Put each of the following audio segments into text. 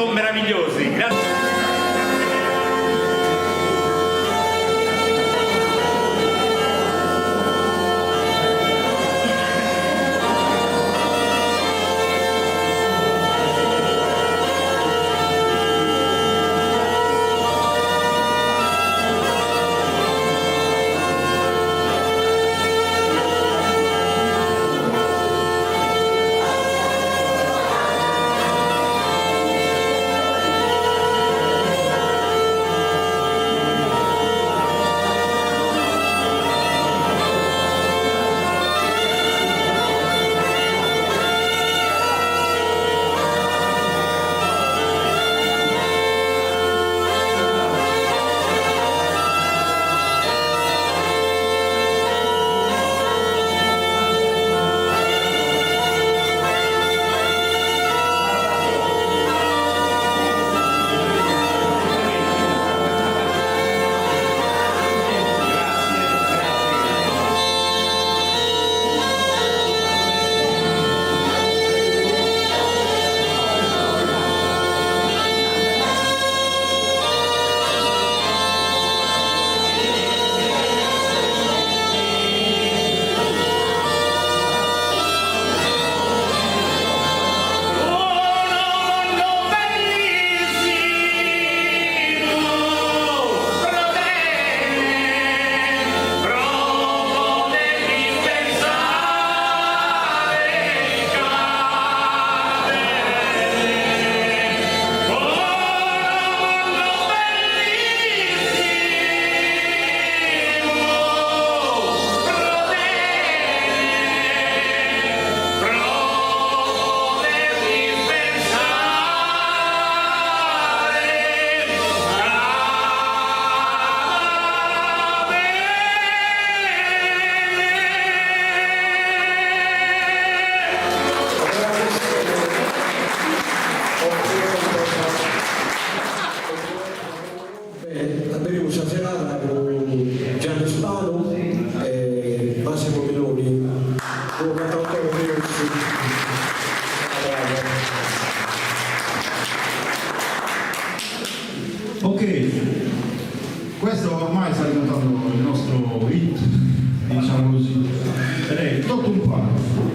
davvero meravigliosi. Grazie. Bene, aberimus sa serada cun Gianni Spanu e Massimo Meloni, unu cantautore de Ossi. Ok, questo ormai sta diventando il nostro hit, diciamo così, ed è Totu Umpare.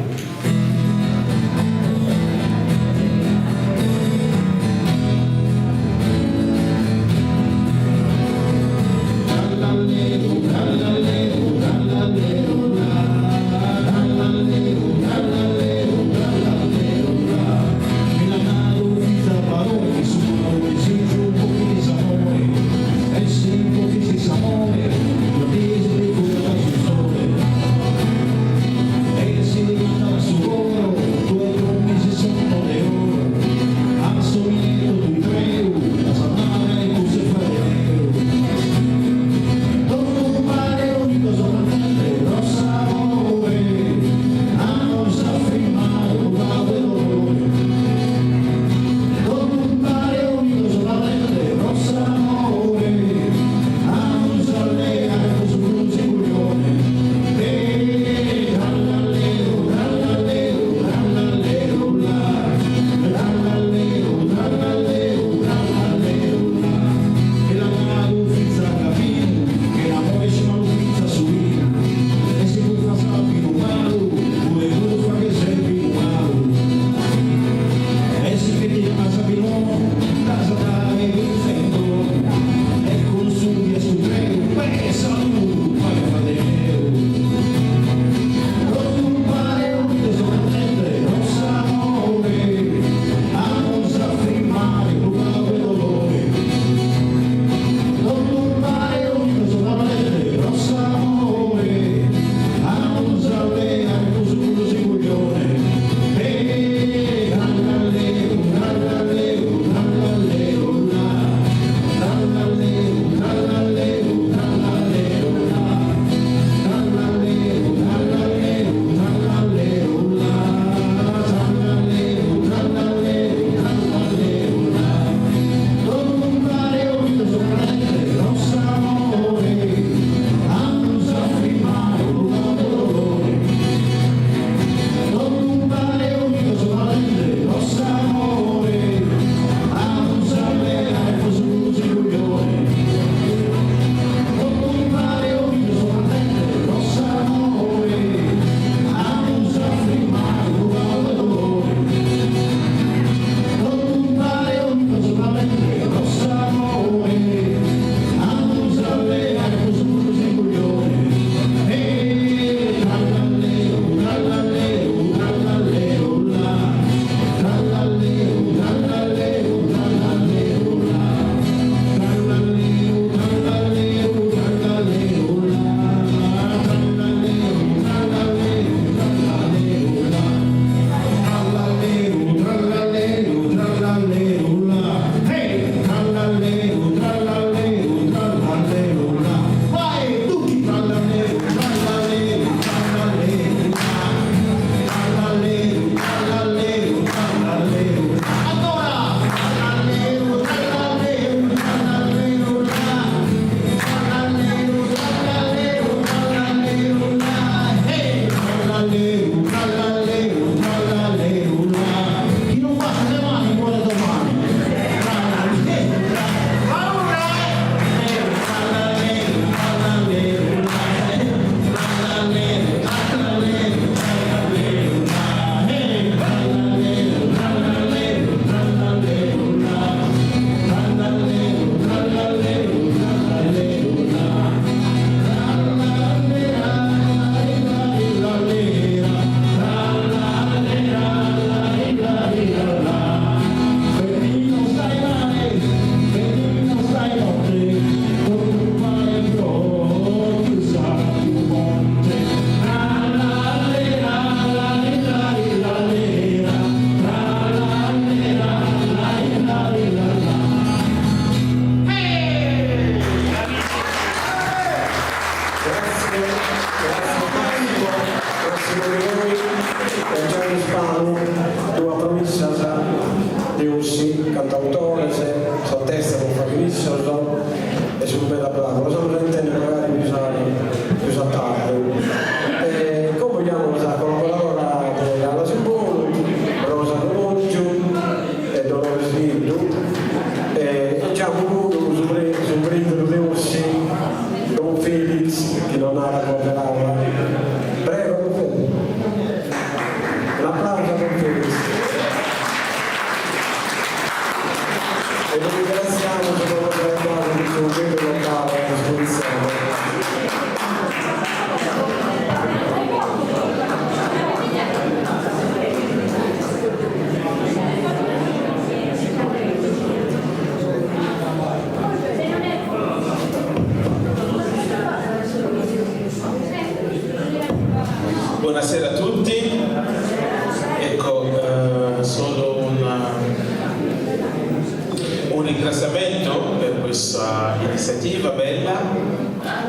Un ringraziamento per questa iniziativa bella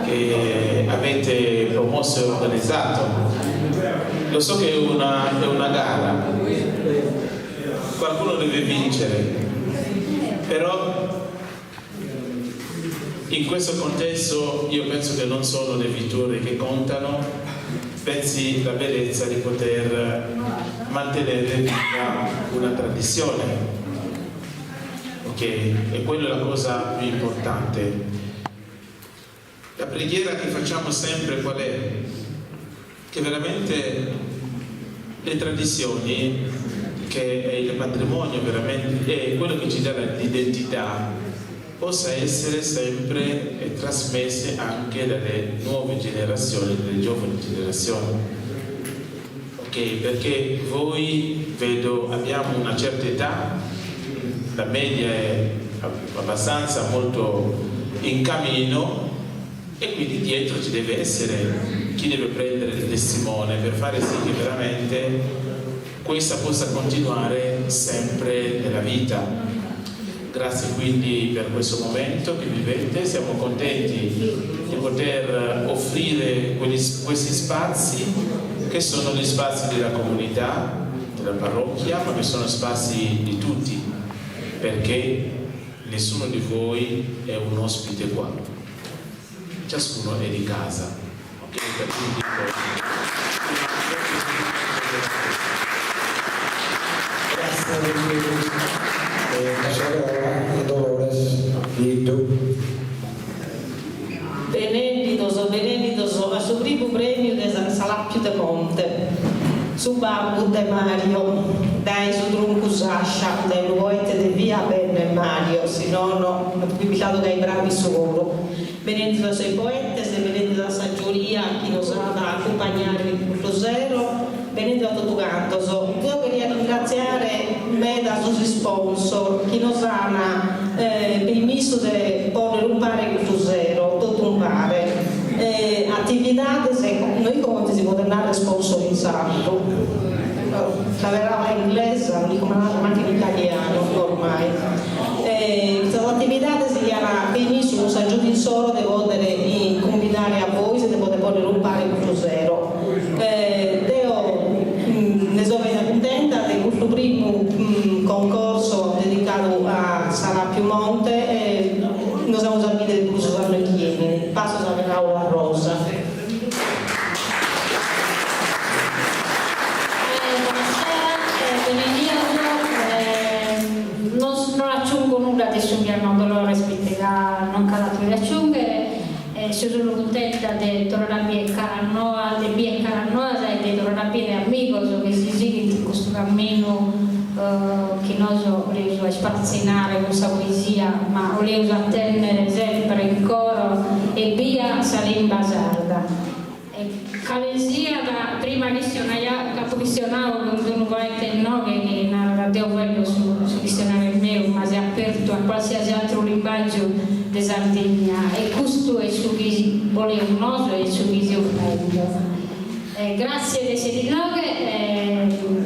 che avete promosso e organizzato. Lo so che è una gara, qualcuno deve vincere, però in questo contesto io penso che non sono le vittorie che contano, bensì la bellezza di poter mantenere viva una tradizione. Ok? E quella è la cosa più importante. La preghiera che facciamo sempre qual è? Che veramente le tradizioni, che è il patrimonio veramente, è quello che ci dà l'identità, possa essere sempre trasmesse anche dalle nuove generazioni, dalle giovani generazioni. Ok, perché voi vedo abbiamo una certa età, la media è abbastanza molto in cammino e quindi dietro ci deve essere chi deve prendere il testimone per fare sì che veramente questa possa continuare sempre nella vita. Grazie quindi per questo momento che vivete, siamo contenti di poter offrire questi spazi che sono gli spazi della comunità, della parrocchia, ma che sono spazi di tutti, perché nessuno di voi è un ospite qua, ciascuno è di casa. Ok? Per cui dico, Grazie. Passo la parola a Dolores Nieddu. Benènnidos, benènnidos a su primu prèmiu de Salàpiu de Monte, su babbu de Mario, dae su truncu Sascia, dae unu poete devia bennere Mario, si nono at pibitadu gai bravu su coro. Benènnidos a is poetes, benènnidos a sa giuria chi nos at a acumpagnare in custu sero, benènnidos a totu cantos. Deo cheria ringratziare meda sos sponsor chi nos an permissu de pònnere umpare custu sero, totu umpare. Atividades, no isco comente si podet narrer sponsor in sardu, sa paraula inglesa, non isco mancu in italianu ormai. Sas atividades chi an permissu cun s'agiudu insoro de pòdere cumbidare a bois e de pòdere pònnere umpare custu sero. Deo nde so meda cuntenta de custu primu concorso dedicadu a Salàpiu Monte e nos amus a bìdere prus s'annu chi 'enit. Passo sa paraula a Rosa. Buonasera, benennidos. Non aciungo nudda de su chi at nau Dolores poita ca non nc'at ateru de aciunghere. Seo solu cuntenta de torrare a bier caras noas, de bier caras noas e de torrare a biere amigos chi si sighint in custu camminu chi noso 'oleus a ispartzinare cun sa poesia, ma 'oleus a tennere sempre in coro e bia sa limba sarda. Cale siat, prima chistionaia, apo chistionau cun unu poeta inoghe chi narat deo faeddo su su chistionare meu, ma seo apertu a qualsiasi ateru limbàgiu de Sardigna e custu est su chi boleus noso e su chi seus faende. Grazie de essere inoghe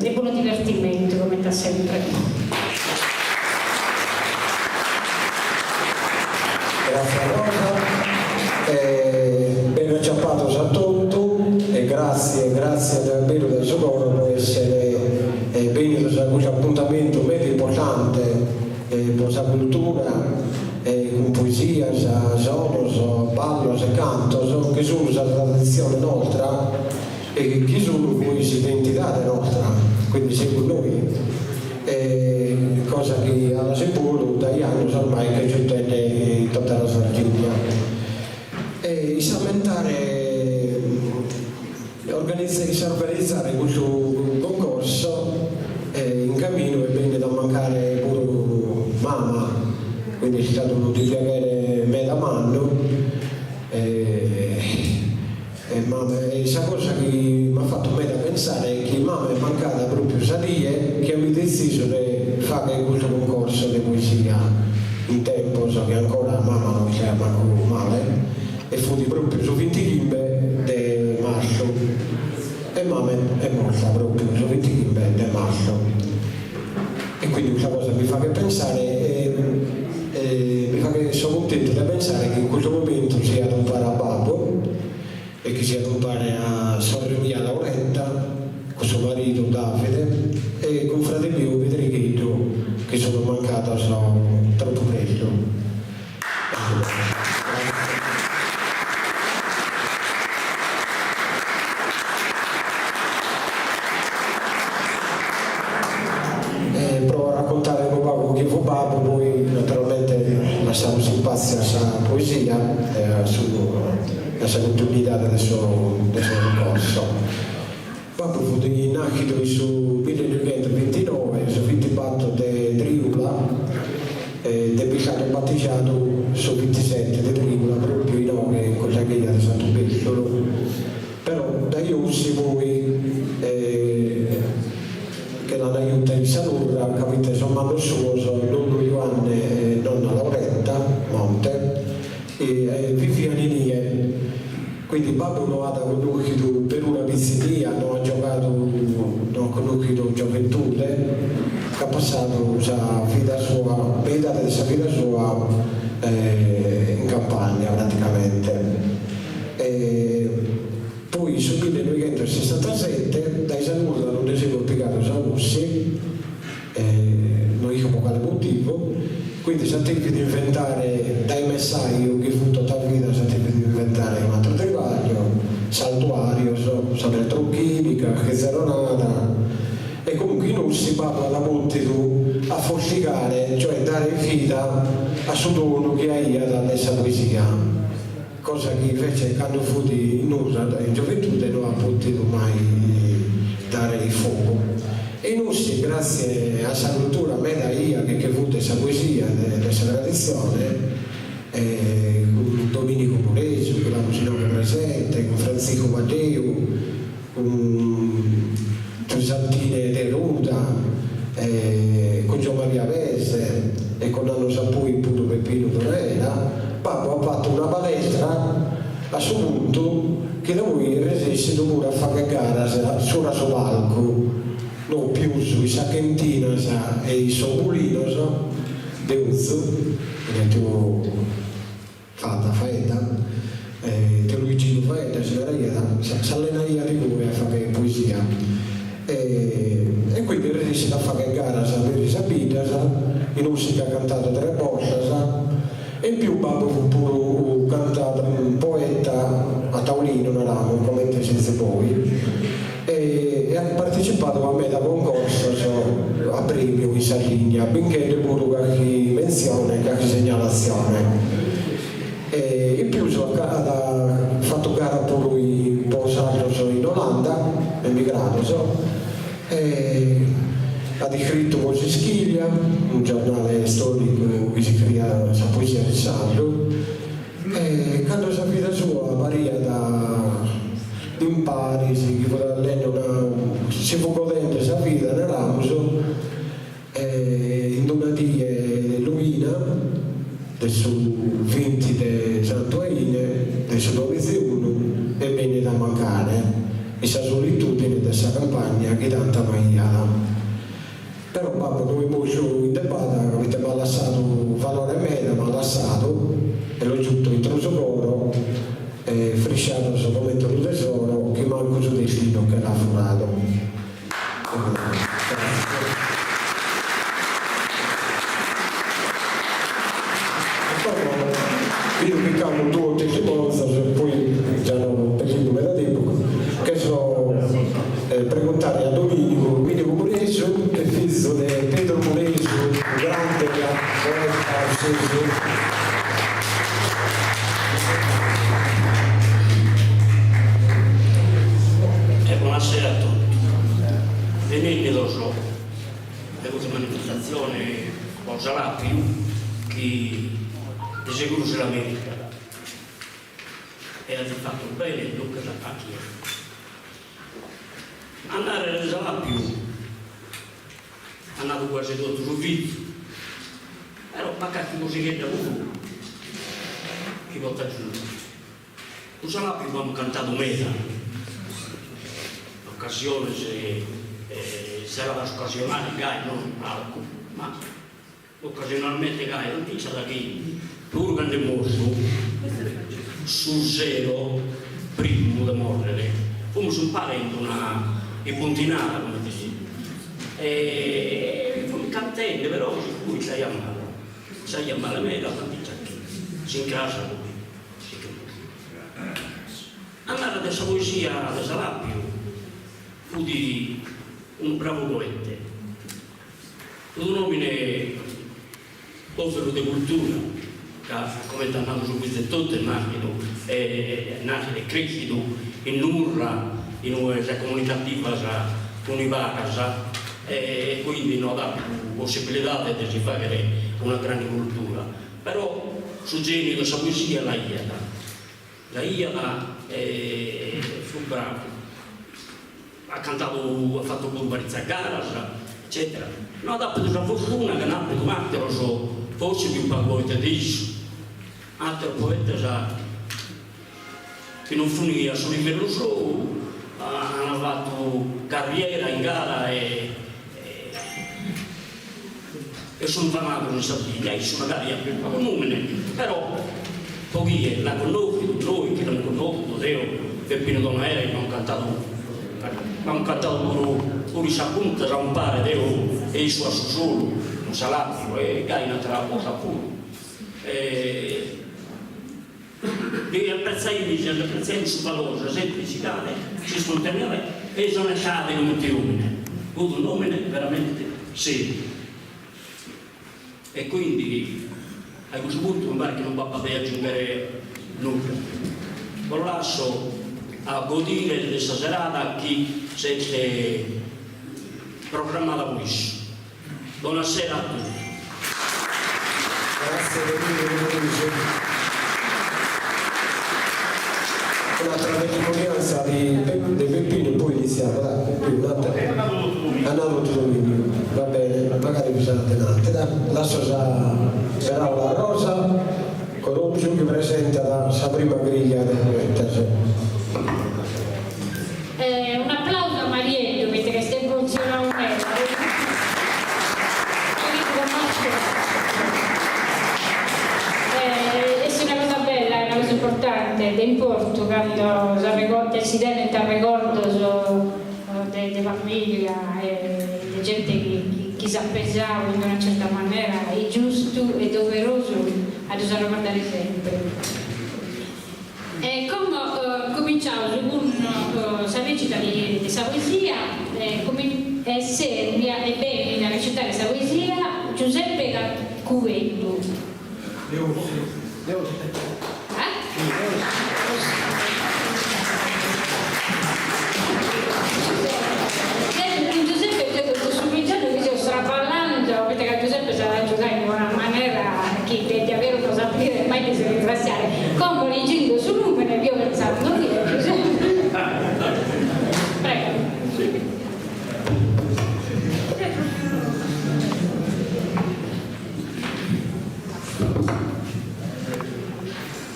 e buonu divertimentu comente a sempre. Grazie a Rosa, bene aciapados a totu e grazie, grazie davvero dae su coro pro essere bennidos a custu apuntamentu meda importante pro sa cultura cun poesias, sonos, ballos e cantos chi sun sa traditzione nostra e chi sun poi s'identidade nostra, quindi semus nois, cosa chi a puru dai annos ormai che giutende in tota la Sardigna. E in s'ammentare s'organizzare custu concorso in caminu est bennidu a mancare puru mama, quindi est istadu unu dispiaghere meda mannu e mama e sa cosa chi m'at fatu meda pensare est chi mama est mancada propriu sa die chi amus detzisu de fagher custu concorso de poesia in tempos chi ancora mama non istaiat mancu male e fut propriu su vintichimbe de martzu e mama est morta propriu su vintichimbe de martzu e quindi custa cosa mi faghet pensare e. pensare chi in custu momentu siat umpare a babbu e chi siat umpare a sorre mia Lauretta cun su maridu Davide e cun frade miu Pedrigheddu chi sunt mancados tropu prestu. E provo a raccontare unu pagu chie fut babbu, poi naturalmente lassamus s'ispatziu a sa poesia e a su a sa continuidade de su de su concorso. Babbu fut nàschidu in su millenoighentos-bintinoe, su bintibator de trìula, e est bistadu batijadu su bintisete de trìula pròpiu inoghe in custa cheja de Santu Bèstulu. Però dae Ossi poi che l'ana juta in sa Nurra ca poite sos mannos suos, nonnu Juanne e nonna Lauretta Monte, e vivian inie, quindi babbu no at connoschidu peruna pitzinnia, no at giogadu, no at connoschidu gioventude, ca at passadu sa vida sua, meidade de sa vida sua in campagna praticamente. E poi in su millenoighentosessantasette dae sa Nurra no nde semus pigados a Ossi, no isco po cale motivu, quindi s'at devidu inventare dae messaju chi fut tota vida s'at devidu inventare un'atteru tribagliu, saltuarios, sa petrochimica, chizzeronada, e comunque in Ossi babbu at potidu afoscigare, cioè dare vida a su donu chi aiat de sa poesia, cosa chi invece cando fut in Nurra in gioventude no at potidu mai dare isfogu. E in Ossi gratzie a sa cultura meda 'ia chi che fut de sa poesia e de sa traditzione, cun Dominicu Muresu chi l'amus inoghe presente, cun Frantziscu Paddeu, cun Giusantine Deruda, cun Giommaria Pes e cun annos a poi puru Peppinu Donaera, babbu at fatu una palestra a su puntu chi da poi est resessidu puru a fagher garas subra su palcu, no pius in sas chentinas e in sos mulinos de ozu, Fata Faedda, tiu Luiginu Faedda si naraiat, s'allenaiat igue a fagher poesia e quindi resessit a fagher garas peri sas biddas, in Ossi ch'at cantadu tres bortas e in pius babbu fut puru cantadu poeta a taulinu naramus comente sezis bois e at partecipadu a meda concorsos a premiu in Sardigna, binchende puru carchi mentzione e carchi segnalatzione. E in pius at fatu gara puru po sardos in Olanda, emigrados, e at iscritu po S'Ischiglia, unu giornale storicu chi iscriiat sa poesia in sardu. E cando sa vida sua pariat in paris, chi fut andende una, si fut godende sa vida, naramus, in d'una die lughina de su vinti de Santu 'Aine de su duamiza e unu est bennida a mancare in sa solitudine de sa campagna chi tantu amaiat. Però babbu no est mortu in debbadas poite m'at lassadu valore meda, m'at lassadu e l'ho giuttu intro su coro e frisciados comente unu tesoro chi mancu su destinu che l'at furadu. E como bido chi ch'amus duos testimonzos e poi già no perdimus meda tempus, cherzo preguntare a Dominicu, Dominicu Muresu est fizu de Pedru Muresu, unu grande poeta ossesu. E bonasera a totu. Benènnidos de custa manifestatzione po s'Alàpiu chi de seguru si la meritat e azis fatu bene duncas a chie A nàrrere de s'Alàpiu at nadu quasi totu su fizu, però b'at carchi cosighedda puru chi potzo agiunghere. Cun s'Alàpiu b'amus cantadu meda, ocasiones, seradas ocasionales gai, non in palcu, ma ocasionalmente gai, fintzas chi. Puru cando est mortu, su sero primu de mòrrere, fumus umpare in una imbuntinada, comente si e fumus cantende, però si istaiat male, istaiat male meda, tanti già chi s'incras poi si ch'est mortu. A narrer de sa poesia de Salàpiu, fut unu bravu poete, fut un'òmine Pòveru de cultura, ca, comente at nadu su fizu etotu, est nàschidu e nàschidu e crèschidu in Nurra, in ue sas comunidades funi pagas e quindi no at àpidu possibilidade de si fàghere una grande cultura. Però su gèniu de sa poesia l'aiat, l'aiat e fut bravu. At cantadu, at fatu puru paritzas garas, eccètera. No at àpidu sa fortuna chi an àpidu àteros, forsis pius pagu poetas de issu, àteros poetas chi non fun a su livellu sou, an fatu carriera in gara e e sun famados in Sardigna, issu magari at pius pagu nùmene, però po chie l'at connòschidu, nois chi l'amus connòschidu, deo, Peppinu Donaera, amus cantadu, amus cantadu puru puru in sas juntas a umpare, deo e issu a su solu, cun Salàpiu e gai un'àtera 'orta puru. E Ddi apretzaimis e nd'apretzaimis su valore, sa semplitzidade, s'ispontaneidade e s'onestade comente òmine. Fut un'òmine veramente seriu. E quindi a custu puntu mi paret chi non b'apat de agiunghere nudda. Bos lasso a godire de sa serada chi s'est programmada po issu. Bonasera a tutti. Grazie Domenico Luigi. Un'altra testimonianza di, di Peppino e poi iniziamo, dai, Peppino, un attimo. Ha nato tutto Domenico, va bene, magari bisogna tenere. Dai, lasso sa paraula a Rosa Corongiu che presenta sa prima griglia de poetas. Eh, un'aplausu a Marieddu, poita ca est emotzionau meda. Eh, est una cosa bella, una cosa importante, de importu, cando s'arregordat, si tenent arregordos de de familia e de gente chi chi s'at pesau in una certa manera, est giustu e doverosu a ddus arregordare sempri. E como cominciaus cun sa recita de sa poesia e serbia e benit a recitare sa poesia Giuseppe Cubeddu. Cun Giuseppe deu cussu mengianu chi seus traballando, poita ca Giuseppe s'at a agiudai in una manera chi de diaveru no s'at biri mai de si ringraziare. Como ligindo su numene fio pentzando chi est Giuseppe. Prego.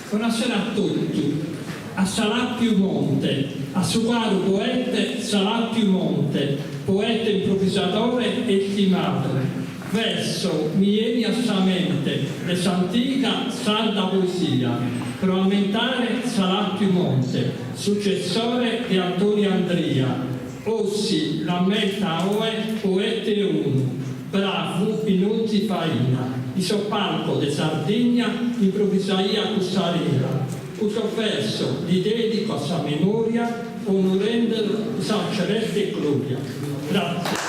Bonasera a totu. A Salàpiu Monte, a su caru poete Salàpiu Monte, poete improvisadore e istimadu. Verso mi 'eni a sa mente de s'antiga sarda poesia pro ammentare Salàpiu Monte, successore de Antoni Andria, Ossi l'ammenta oe poete 'onu, bravu in onzi faina, in sos palcos de Sardigna improvisaiat cussa rima, custos versos li dedico a sa memoria onorendelu in sa celeste gloria. Grazie.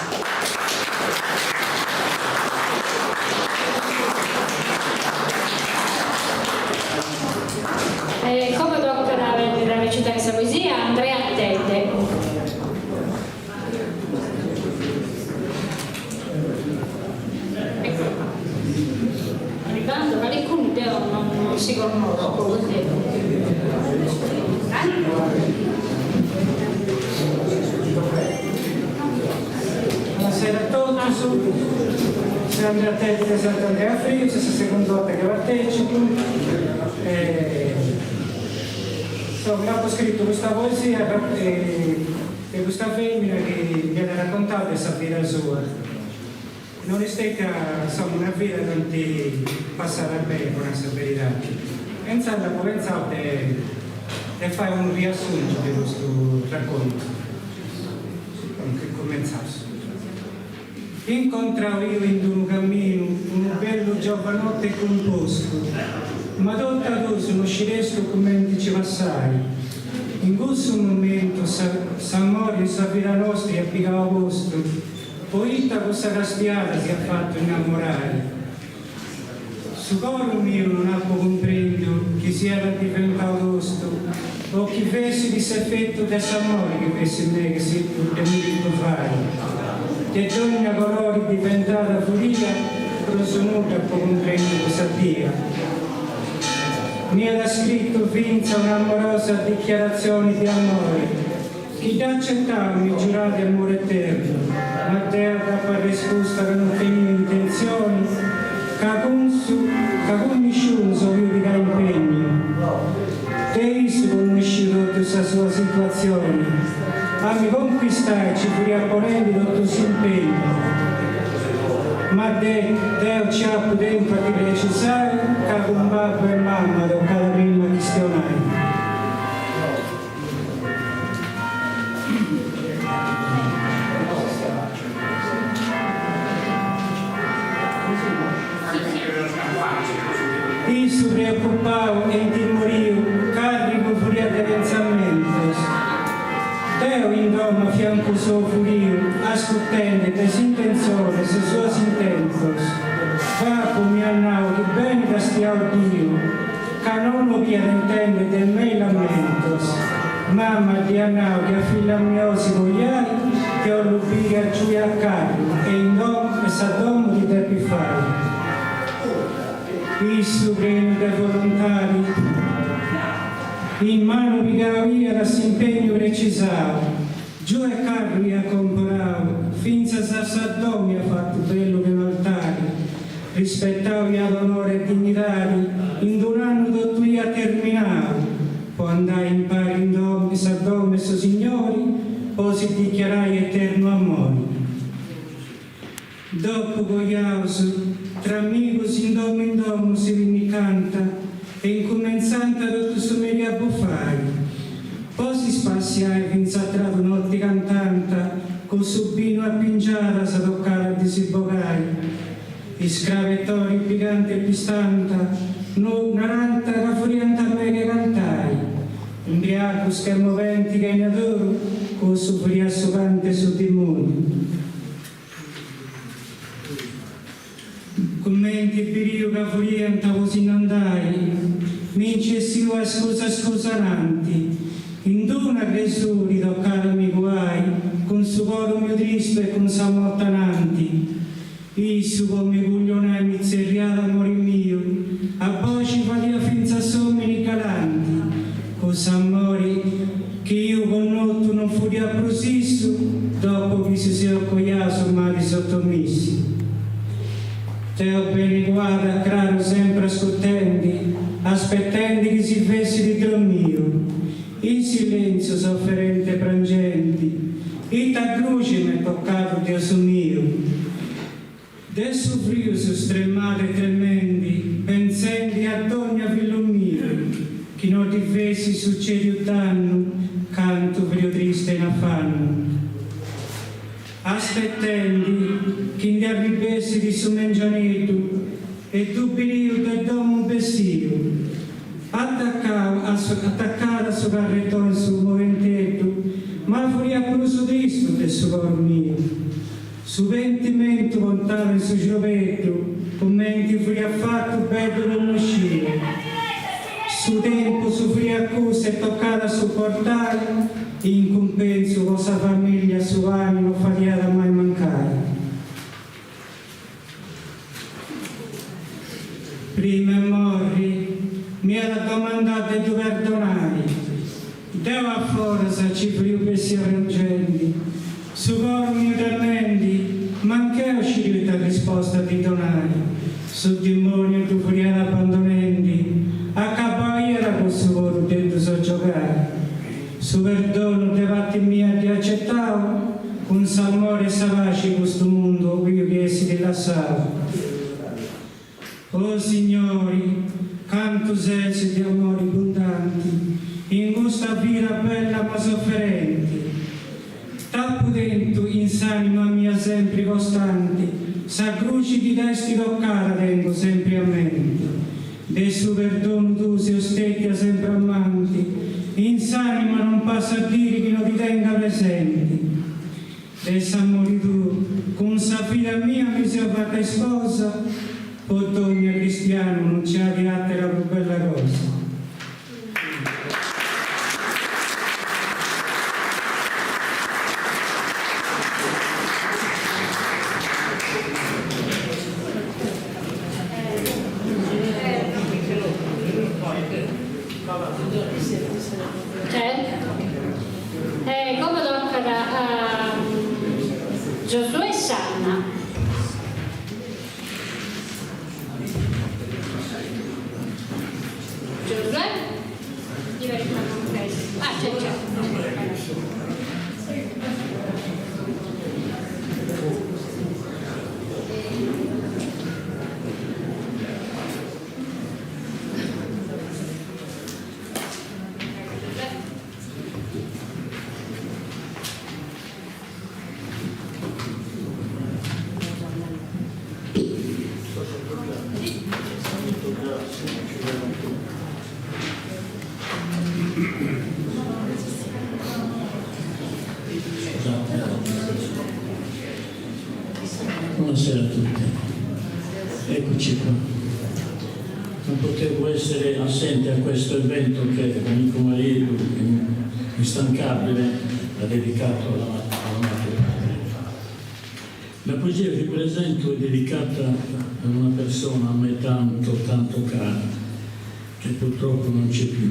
E como tocat a bennere a recitare sa poesia Andrea Tedde. Ecco qua. Arrivando calicunu deo non si connosco, quindi. Buonasera a totus, Seu Andrea Tedde de Sant'Andrea Frius, est sa segundu 'orta chi partecipu e insoma apu scritu custa poesia de custa femina chi mi at raccontau de sa vida sua. Non est stètia, insoma, una vida tanti passada beni, po nai sa beridadi. E intzandus apu pentzau de de fai unu riassuntu de custu raccontu. Cumentzaus. Incontrau iu in d'unu camminu unu bellu giovanotte cumpostu, ma totu a dus no scirestus cumenti ci passai. In cussu momentu s'amori in sa vida nostra iat pigau postu, poita cussa castiada s'iat fatu innamorai. Su coru miu non apu cumprendiu chi siat diventau tostu o chi fessit s'efetu de s'amori chi fessit mei chi si de mi ddu fai. De dogna colori diventada furia prus nudda apu cumprendiu cussa dia. M'iat scritu fintza un'amorosa dichiaratzioni de amori Chi dd'acetau mi giuràt amore eternu, ma deu dd'apu arrespusta ca no teniu intentzioni, ca cun su ca cun nisciunus 'oliu pigai impegnu. De issu connosciu totu sa sua situatzioni, a mi conquistai ci furiat ponendi totu s'impegnu. Ma de deu ci apu tentu a ddi precisai ca cun babbu e mamma tocàt prima a chistionai. Issu preocupau e intimoriu carrigu furiat de pentzamentos. Deu in domo a fiancu sou furiu ascurtendi de s'intentzione sos suos intentos. Babbu m'iat nau chi beni castiau dd'iu. Ca non 'oliat intendi de mei lamentos. Mama dd'iat nau chi a filla mia 'osi coiai ti 'ollu biri a Giui a carru e in domu e sa domu ti depit fai. Issu prenu de volontadi in manu pigau iat s'impegnu precisau. Giù e carru iat comporau, fintzas a sa domu iat fatu bellu che un'altari, rispetau iat onori e dignidadi, in d'un'annu totu iat terminau, po andai impari in domu in sa domu 'e su Signori, po si dichiarai eternu amori. Dopu coiaus, tra amigus in domu in domu si pinnicanta e incumentzanta totu su merì a bufai. Po si spassiai fintz'a tradu noti cantanta, cun su binu a pingiadas tocàt a ndi si bogai. Is crabetoris piganta e pistanta, no naranta ca furiant a mei che cantai. Imbriagus che moventi chene adoru, cussu furiat su cantu 'e su dimoniu. Cumenti biriu ca furiant po si nd'andai, mi nci essiu a scusa scusa ananti, in d'una cresuri tocàt a mi cuai cun su coru miu tristu e cun sa morti ananti. Issu po mi cuglionai mi tzerriàt amori miu, a boxi fadiat fintzas s'omini galanti, cuss'amori chi iu connotu non furiat prus issu, dopu chi si seus coiaus m'at sottomissu. Deu beni cuada craru sempri ascurtendi, aspetendi chi si fessit dromiu, in silentziu sofferenti e prangenti, ita gruxi m'est tocadu Deus miu! De su frius stremada e tremendi, pentzendi a dogna fillu miu, chi no ddi fessit sucediu dannu, cantu frio trista e in afannu. Aspetendi chi ndi arribessit su mengianeddu e ddu biriu de domu bessiu, atacau a su atacada a su carretoni su moventeddu, ma furiat prus tristu de su coru miu. Su pentimentu contàt in su ciobeddu, cumenti furiat fatu bellu connosciu. Su tempus furiat cussu e tocàt a suportai, in cumpensu po sa familia su pani no fadiat mai mancai. Prima 'e morri m'iat domandau de ddu perdonai. Deu a foras ci furiu bessia prangendi, su coru miu tremendi, manch'eu sciriu ita risposta ddi donai. Su dimoniu ddu furiat abbandonendi, acabau iat cussu coru de ddu soggiogai. Su perdonu de parti mia dd'iat acetau, cun s'amori e sa paxi custu mundu 'oliu chi essit lassau. lassau. O Signori, cantu ses de amori bundanti in custa vida bella ma sofferenti, t'apu tentu in s'anima mia sempri costanti, sa gruxi chi t'est toccada tengu sempri a menti, de su perdonu tuu seu stetia sempri amanti, in s'anima non passat diri chi no ti tenga presenti. De s'amori tuu cun sa vida mia mi seu fata isposa, po dogna cristianu non nci at àtera prus bella cosa. C'è? E como tocat a Giosuè Sanna. Giosuè? Ah, c'è, c'è. Buonasera a tutti. Eccoci qua. Non potevo essere assente a questo evento che l'amico Mariello, instancabile, ha dedicato alla, alla madre patria. La poesia che vi presento è dedicata ad una persona a me tanto, tanto cara, che purtroppo non c'è più,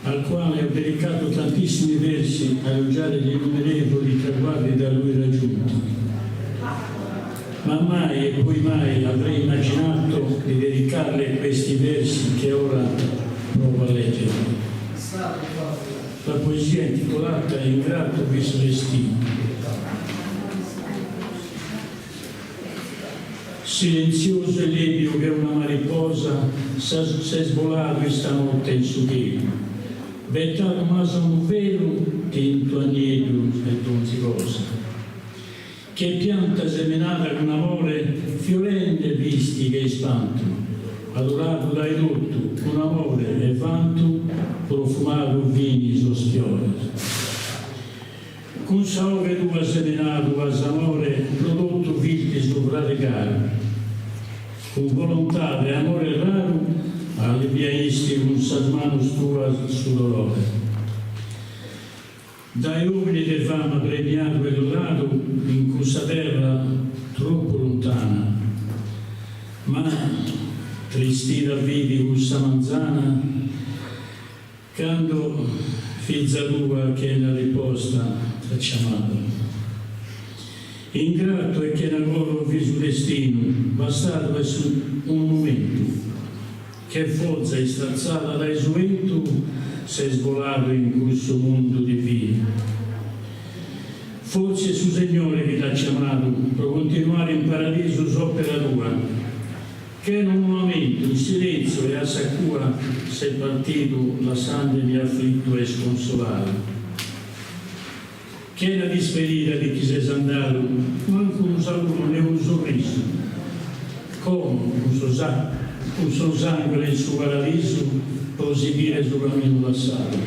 al quale ho dedicato tantissimi versi a elogiare gli innumerevoli traguardi da lui raggiunti. Ma mai e poi mai avrei immaginato di dedicarle questi versi che ora provo a leggere. La poesia è intitolata Ingrato vis destino. Silenziosu e lebiu che una mariposa ses boladu istanotte in su chelu, betadu m'as unu velu tintu a nieddu 'e donzi cosa. Che pianta semenada cun amore fiorende fisti che ispantu, adoradu dae totu cun amore e vantu profumadu fini sos fiores. Cun sa 'oghe tua semenadu as amore pro totu fisti su frade caru. Cun volontade e amore raru allebiaisti cun sas manos tuas su dolore. Dae omine de fama premiadu e lodadu in cussa terra tropu lontana. Ma tristida fit cussa manzana cando fiza tua chena riposta t'at ciamadu. Ingratu e chena coro fit su destinu, bastadu est unu momentu. Che foza istratzada dae su 'entu ses boladu in cussu mundu divinu. Forsi est su Segnore chi t'at ciamadu pro continuare in paradisu s'opera tua. Chena unu lamentu, in silentziu e a sa cua ses partidu lassandemi aflitu e isconsoladu. Chena dispedida ti chi ses andadu, mancu unu saludu ne unu sorrisu. Como, cun sos cun sos anghelos in su paradisu pro sighire su caminu lassadu.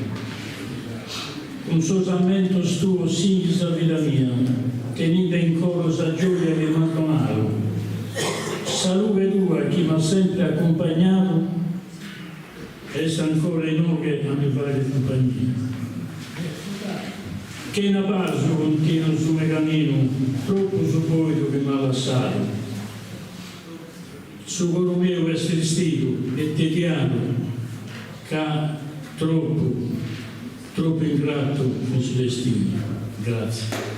Cun sos ammentos tuos sighis sa vida mia, teninde in coro sa gioia chi m'as donadu. Sa lughe tua chi m'at sempre acumpagnadu, Est ancora inoghe a mi fagher cumpagnia. Chena pasu contino su me caminu, tropu su boidu chi m'at lassadu. Su coro meu est tristidu e tediadu ca tropu, tropu ingratu fit su destinu. Grazie.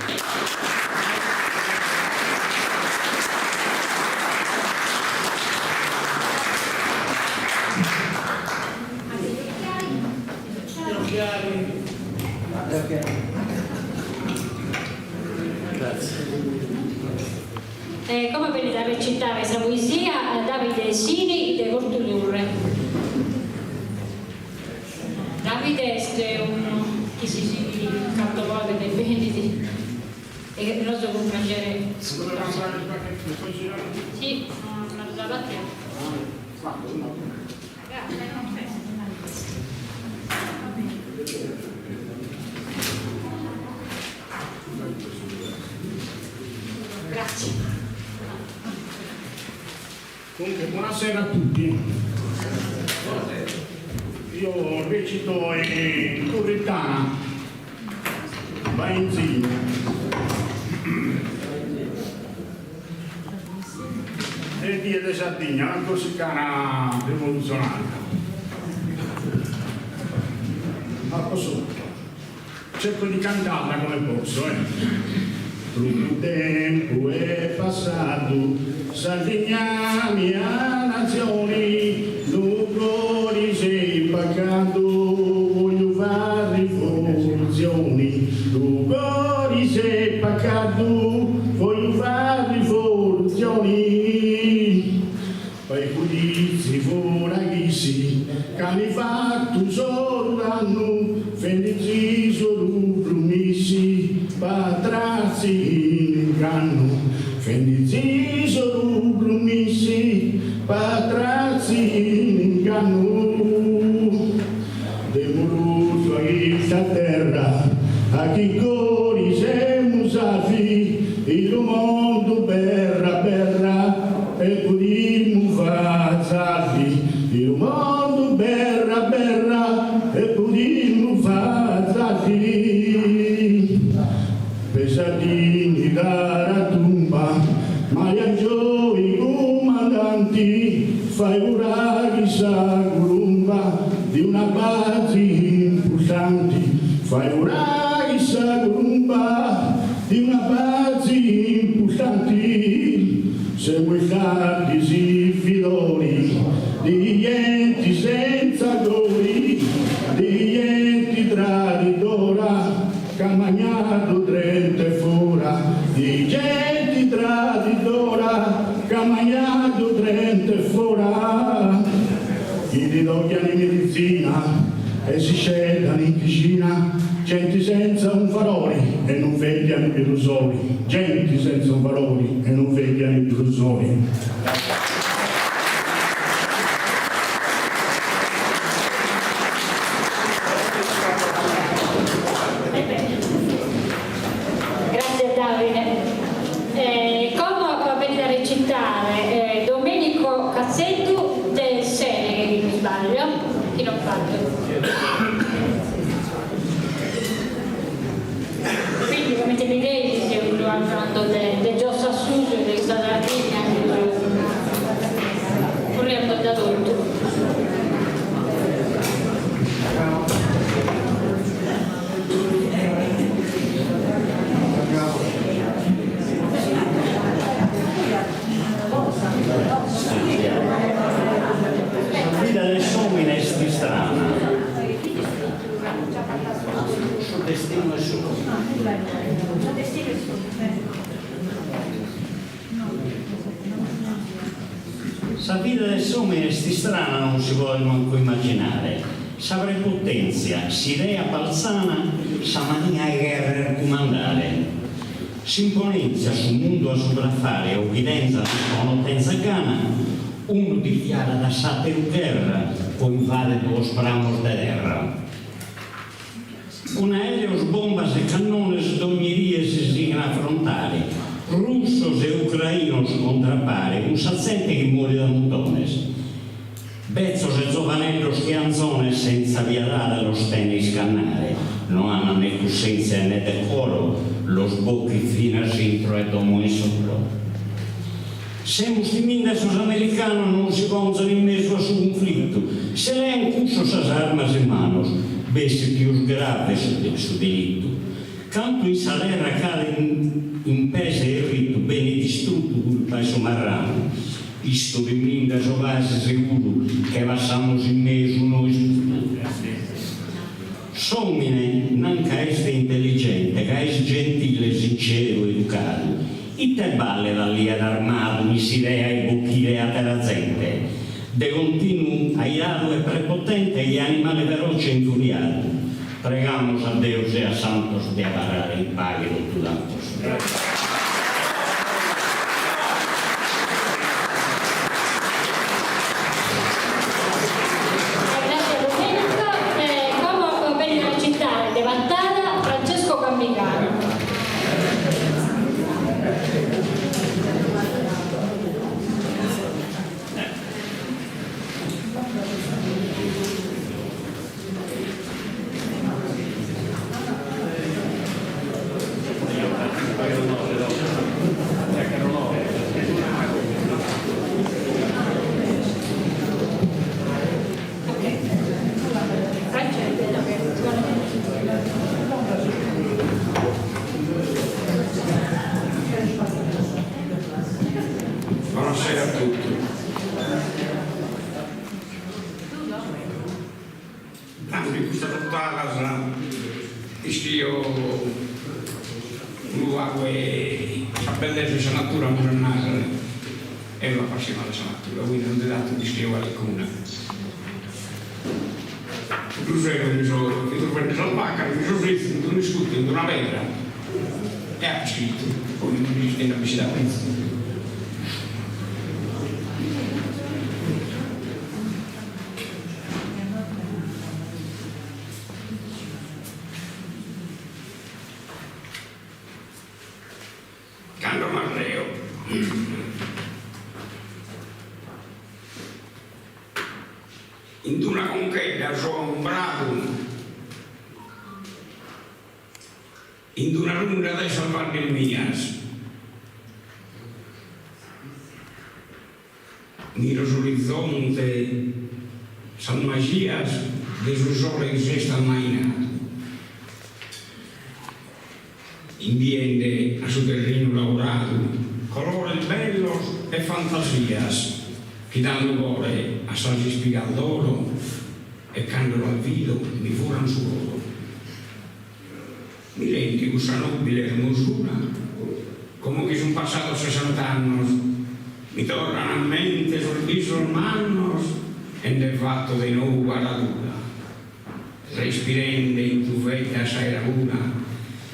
recitare sa poesia Davide Sini de Portu Turre. Davide est unu chi si sighit cantu podet e benit e nosu cun praxere iscurtaus. Si, una cosa fatia. Grazie. Comunque, buonasera a tutti. Io recito in Turritana, Bainzino. E Die de Sardigna, una corsicana rivoluzionaria. Ma posso, cerco di cantarla come posso, eh. Tropu tempu est passadu, Sardigna mia natzioni, lu cori s'est pacadu, vogliu fai rivolutzioni, Lu cori s'est pacadu, vogliu fai rivolutzioni. Fai giudizi fora chissi, c'ant fatu solu dannu, fendisi solu promissi, pa trarsi in ingannu. Fendisi solu promissi, pa trarsi in ingannu. Dd'emus ruttu a chista terra, a chi cori semus salvi, in lu mondo berra berra e podimu fai salvi, in lu mondo berra berra e podimu fai salvi. Pe sa dignidade a tumba, Maria Angioy cumandanti, fai furare sa columba di una base importanti, fai furare sa columba di una base importanti, se vuoi farti si filori, di gente senza cori, di gente traditora, c'ha magnato drento e fora, di gente traditora, c'ha magnato drento e fora, chi ti tocchiano in medicina e si scedono in cucina, gente senza un valore e non vegliano più soli, gente senza un valore e non vegliano più soli. Grazie Davide. Eh, como benit a recitare eh, Domenico Cazzeddu de Seneghe, chi non isbaglio, chi non sbaglio. Quindi comente bideis semus andando de, de giosso a susu de sa Sardigna furriando da totu. Sa vida de s'omine est istrana. Su destinu 'e s'omine. Sa vida de s'omine est istrana non si podet mancu immaginare. Sa prepotenzia, s'idea balzana, sa mania 'e cherrer cumandare. S'imponenzia su mundu a subrafare o chi tenzat o no tenzat gana, unu dichiarat a s'ateru gherra po invadere duos prammos de terra. Cun aereos, bombas e cannones dogni die si sighin a afrontare, russos e ucrainos contra pare cun sa zente chi morit a muntones. Betzos e zovaneddos che anzones senza piedade los tene iscannare, no an ne cussenzia e ne decoro, los bochit finas intro 'e domo insoro. Semus timinde sos americanos non si ponzan in mesu a su cunflitu, se leen cussos sas armas in manos, bessit pius grave su delitu. Cantu in sa terra ch'at in pes e rittu benit distruttu culpa 'e su marranu. Isto timinde so casi seguru che passamus in mesu nois puru. S'omine nanca est intelligente ca est gentile, sinceru, educadu. Ite balet a l'ier armadu in s'idea 'e bochire atera zente, de continu airadu e prepotente che animale feroce infuriadu. Pregamos a Deus e a santos de abarrare in paghe totu cantos. Grazie Domenico. E como benit a recitare de Pattada Francesco Campiganu. Buonasera a tutti. Tando in custas otadas iscrio unu pagu 'e sa bellesa 'e sa natura amus a narrer, eo so appassionadu 'e sa natura, quindi onzi tantu nd'iscrio calicuna. Cuddu sero mi so, fio truvende sas bacas, mi so setzidu in d'un'iscuta in d'una pedra e apo iscritu, poi mi nd'est bessida a pizu. Cando m'arreo. In d'una conchedda so aumbradu. In d'una runda de sas baddes mias. Miro s'orizonte, sas majias de su sole chi s'est ammainadu, imbiende a su terrinu laoradu colores bellos e fantasias chi dan lugore a sas ispigas d'oro e cando las bido mi furan su coro. Mirende cussa nobile ermosura, como chi sun passados sessant'annos, mi torran a mente sos bisos mannos e nde fatto de nou paradura. Respirende in Tuvedda s'aera pura,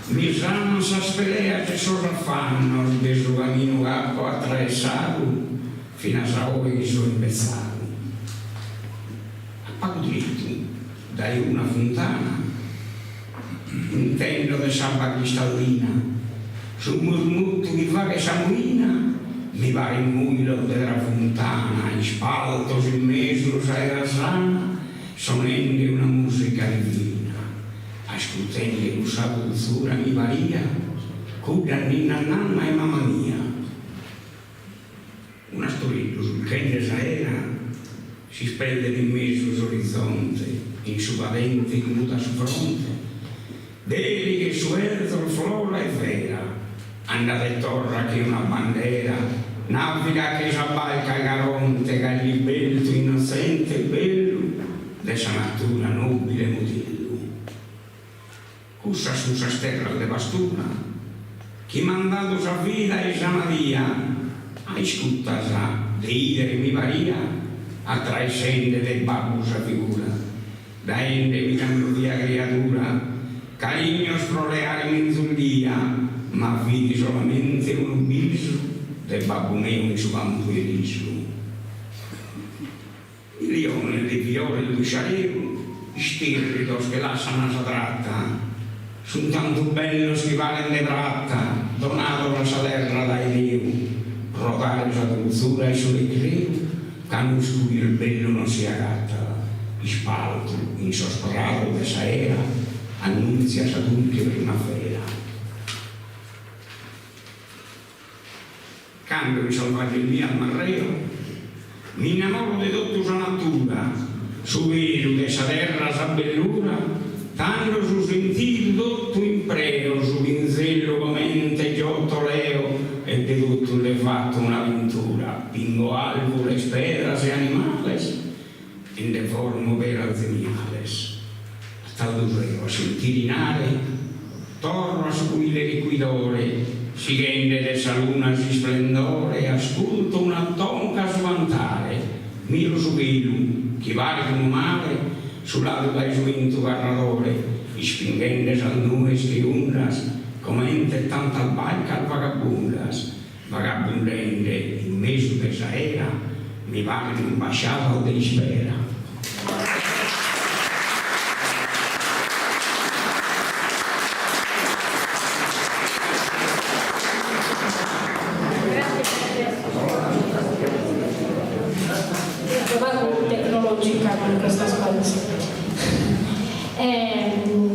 mi sanan sas peleas e sos affannos de su caminu ch'apo attraessadu finas a oe chi so imbetzadu. A pagu tretu dae una funtana intendo de s'abba cristallina su murmuttu chi faghet sa muina mi paret muilos de travuntana ispaltos in mesu s'aera sana sonende una musica divina ascurtende cussa dulzura mi pariat cudda ninna nanna 'e mama mia. Un'astoreddu sulchende s'aera s'ispeldet in mesu s'orizonte, in su padente chi mudat su fronte, de elighes suerzos flora e fera, andat e torrat che una bandera, navigat che sa barca 'e Caronte ca est libeltu innotzente e bellu de sa natura nobile modellu. Cussas sun sas terras de pastura chi m'an dadu sa vida e sa nadia, a iscutas de 'idere mi paria atraessende de babbu sa figura, daendemi cando fia criadura carignos pro leare menzus ghia, ma fit solamente unu bisu de babbu meu in su campu 'e risu. Miliones de fiores dusciareu isterridos che lassan sa tratta, sun tantu bellos chi paren de prata, donados a sa terra dae Deu, pro dare sa dulzura e su recreu, ca nuscu pius bellu non si agattat, ispaltu in sos prados de s'aera, annunziat sa dulche primavera. Cando in sas baddes mias m'arreo, m'innamoro de totu sa natura, su chelu de sa terra sa bellura, tando su sentidu totu impreo, su pinzellu comente Giotto leo e de totu nde fato una pintura, pingo alvures, pedras e animales e nde formo operas zeniales. A tardu sero a sentire in are, torro a su cuile recuidore. Sighende de sa luna s'isplendore asculto una tonca su cantare, miro su chelu, chi paret unu mare suladu dae su 'entu carradore, ispinghende sas nues che undas comente tantas barcas vagabundas, vagabundende in mesu de s'aera mi paren imbasciadas de ispera. Pagu tecnologica cun custas cosas.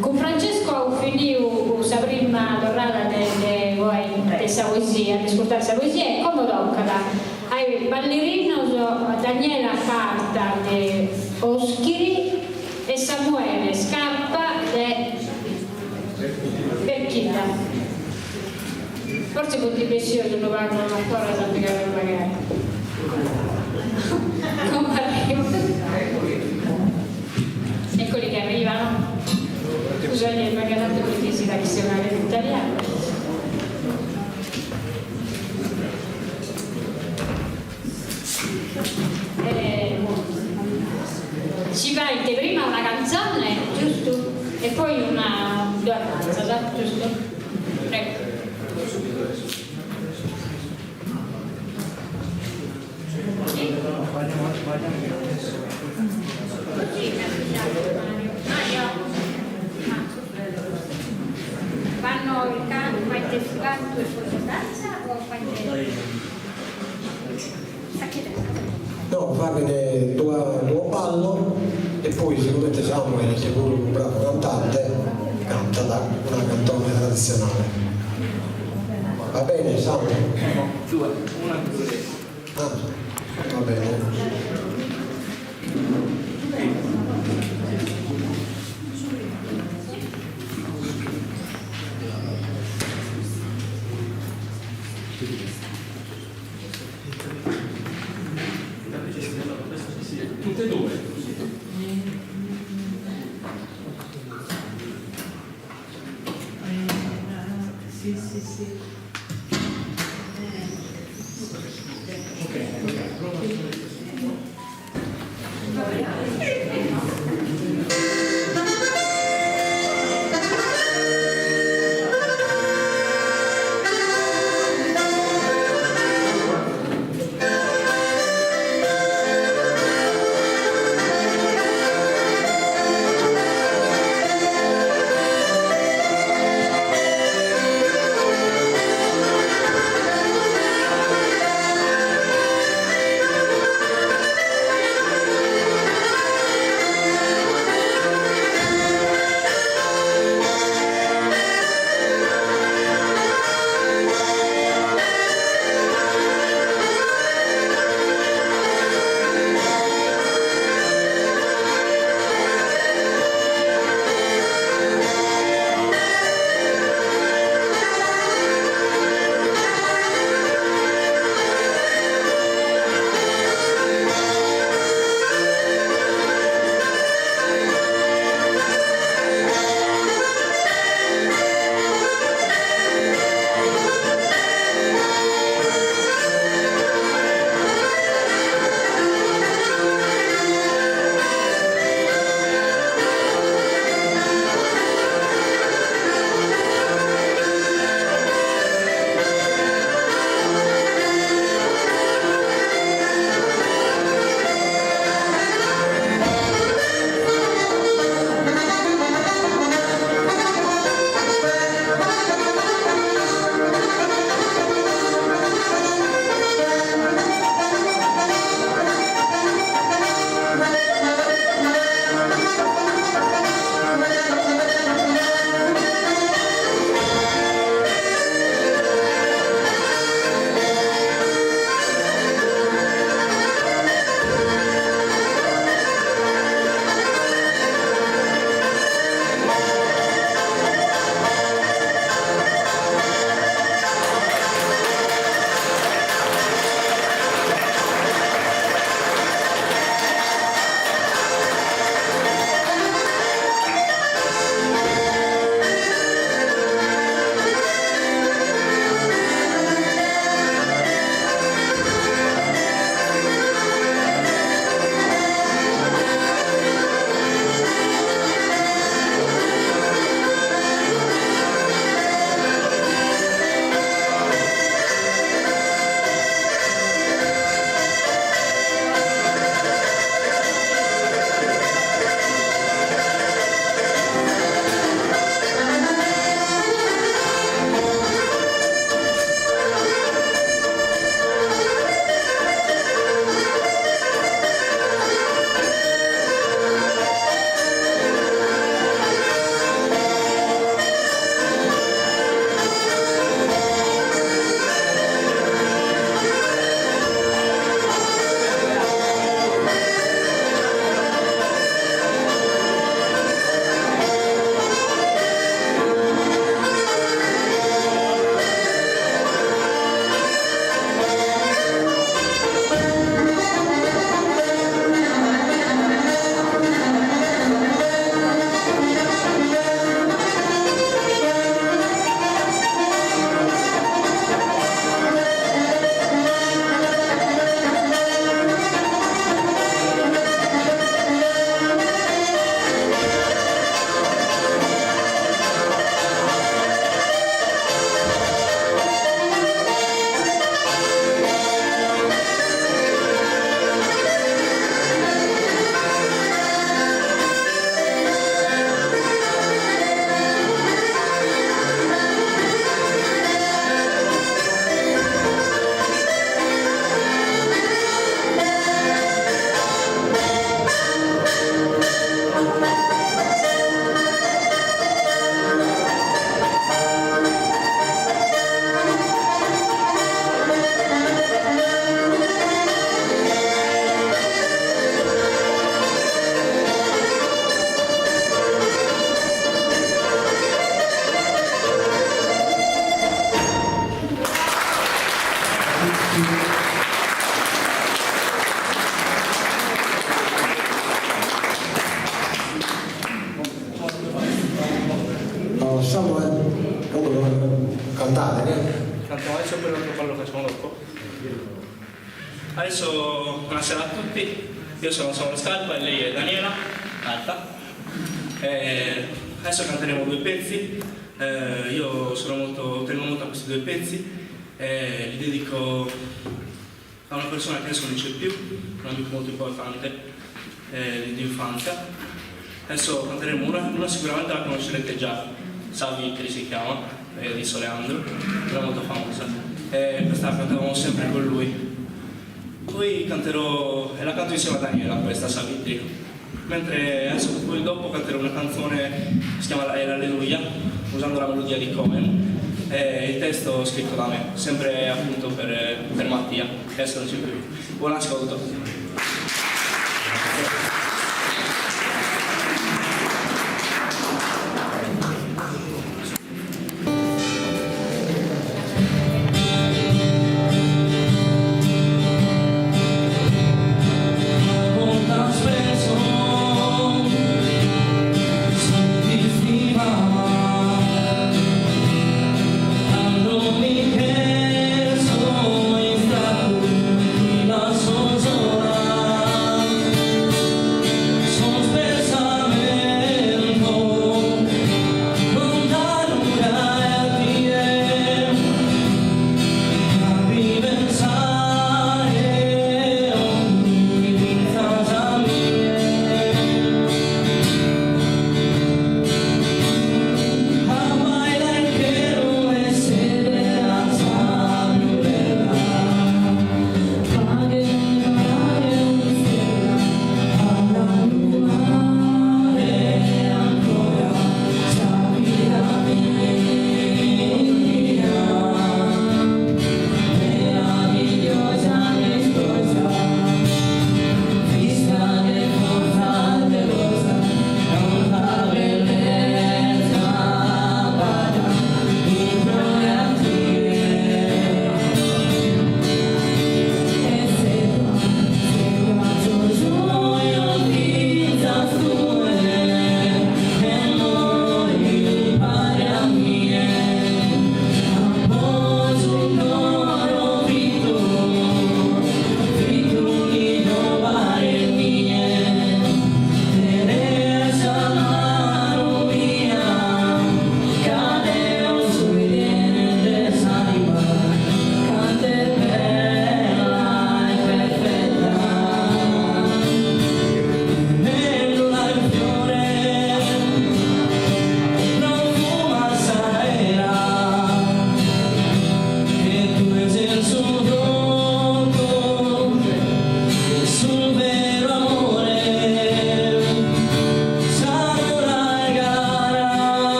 Cun Francesco aus finiu sa prima torrada de de sa poesia, de ascurtare sa poesia e como tocat a is ballerinos Daniela Carta de Oschiri e Samuele Scarpa de Berchidda. Fortzis funt bessius unu pagu a foras a pigai magari. Como arrivant. Eccoli che arrivano. Scusate, perché tanto è difficile chistionare in italiano. Eh, si fait prima una canzone, giusto? E poi una due danzas, giusto? Prego. Sì? Così mi ha Mario. Mario? Ah. Fanno il canto, fate il canto e poi la danza o fate... Sta chiedendo. No, faghen duas ballo e poi sigomente Samuel est puru unu bravu cantante, cantat una cantone traditzionale. Va bene Samuel? Due, una, due. Ah, va bene. Tutte e due. Sì, sì, sì. Ok, ok, prova. Adesso poi l'altro ballo facciamo dopo. Adesso buonasera a tutti, io sono Samuele Scarpa e lei è Daniela Alta. Eh, adesso canteremo due pezzi, eh, io sono molto, tengo molto a questi due pezzi, eh, li dedico a una persona che adesso non c'è più, un amico molto importante eh, di infanzia. Adesso canteremo una, una sicuramente la conoscerete già, Savitri si chiama, è di Soleandro, era molto famosa. E questa la cantavamo sempre con lui. Poi canterò, e la canto insieme a Daniela questa Savitri. Mentre adesso poi dopo canterò una canzone che si chiama L'Alleluia, usando la melodia di Cohen. E il testo scritto da me, sempre appunto per, per Mattia, che adesso non c'è più. Buon ascolto.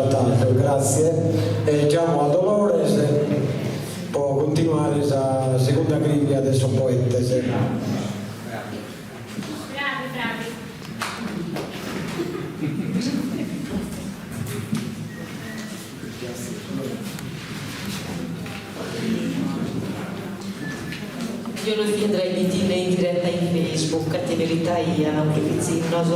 a Grazie. E giamo a Dolores po continuare sa segunda griglia de sos poetes. Bravi, bravi. Io lo andrei di dire in diretta in Facebook, a verità ia, non che pitzinnos.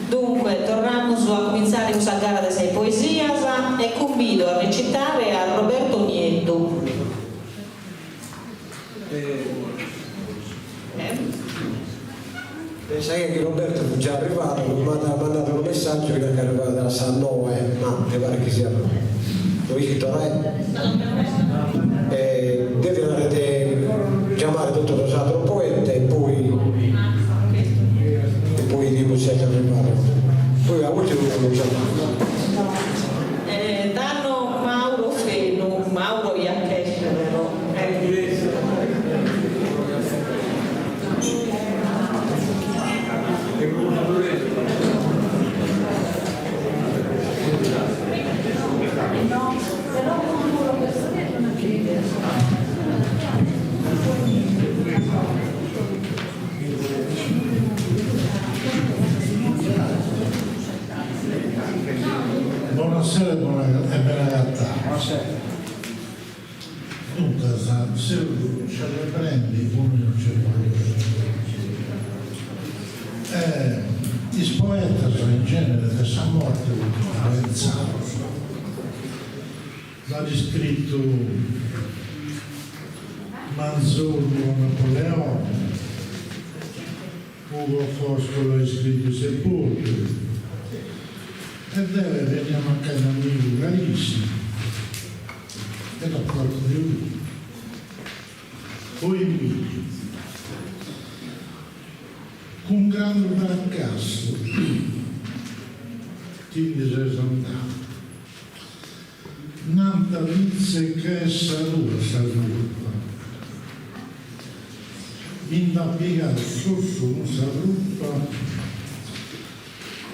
Dunque, tornamus a comintzare cun sa gara de sas poesias e cumbido a recitare a Roberto Nieddu. Eh? Pensai che Roberto fu già arrivato, mi ha mandato un messaggio che è arrivato alla sas 9, ma mi pare che sia lo scritto eh, deve andare a chiamare tutto lo altro poeta e poi dico se è arrivato. Poi a ultimo lo chiamare. Danno Mauro Fenu, Mauro Iacchesce, vero? Buonasera e buona, e ben agattati. Buonasera. Dunque, se ce le prendi, come non ce le I poetas in genere della morte influenzados. L'ha scritto Manzoni o Napoleone, Ugo Foscolo ha scritto Sepolcri, e deve venire a mancare un amico carissimo, e d'accordo di lui. Poi Emilio, con grande fracasso, quindi sei andato, Nanta vizze che essa tua sa colpa. In da piegato su un sa frutta,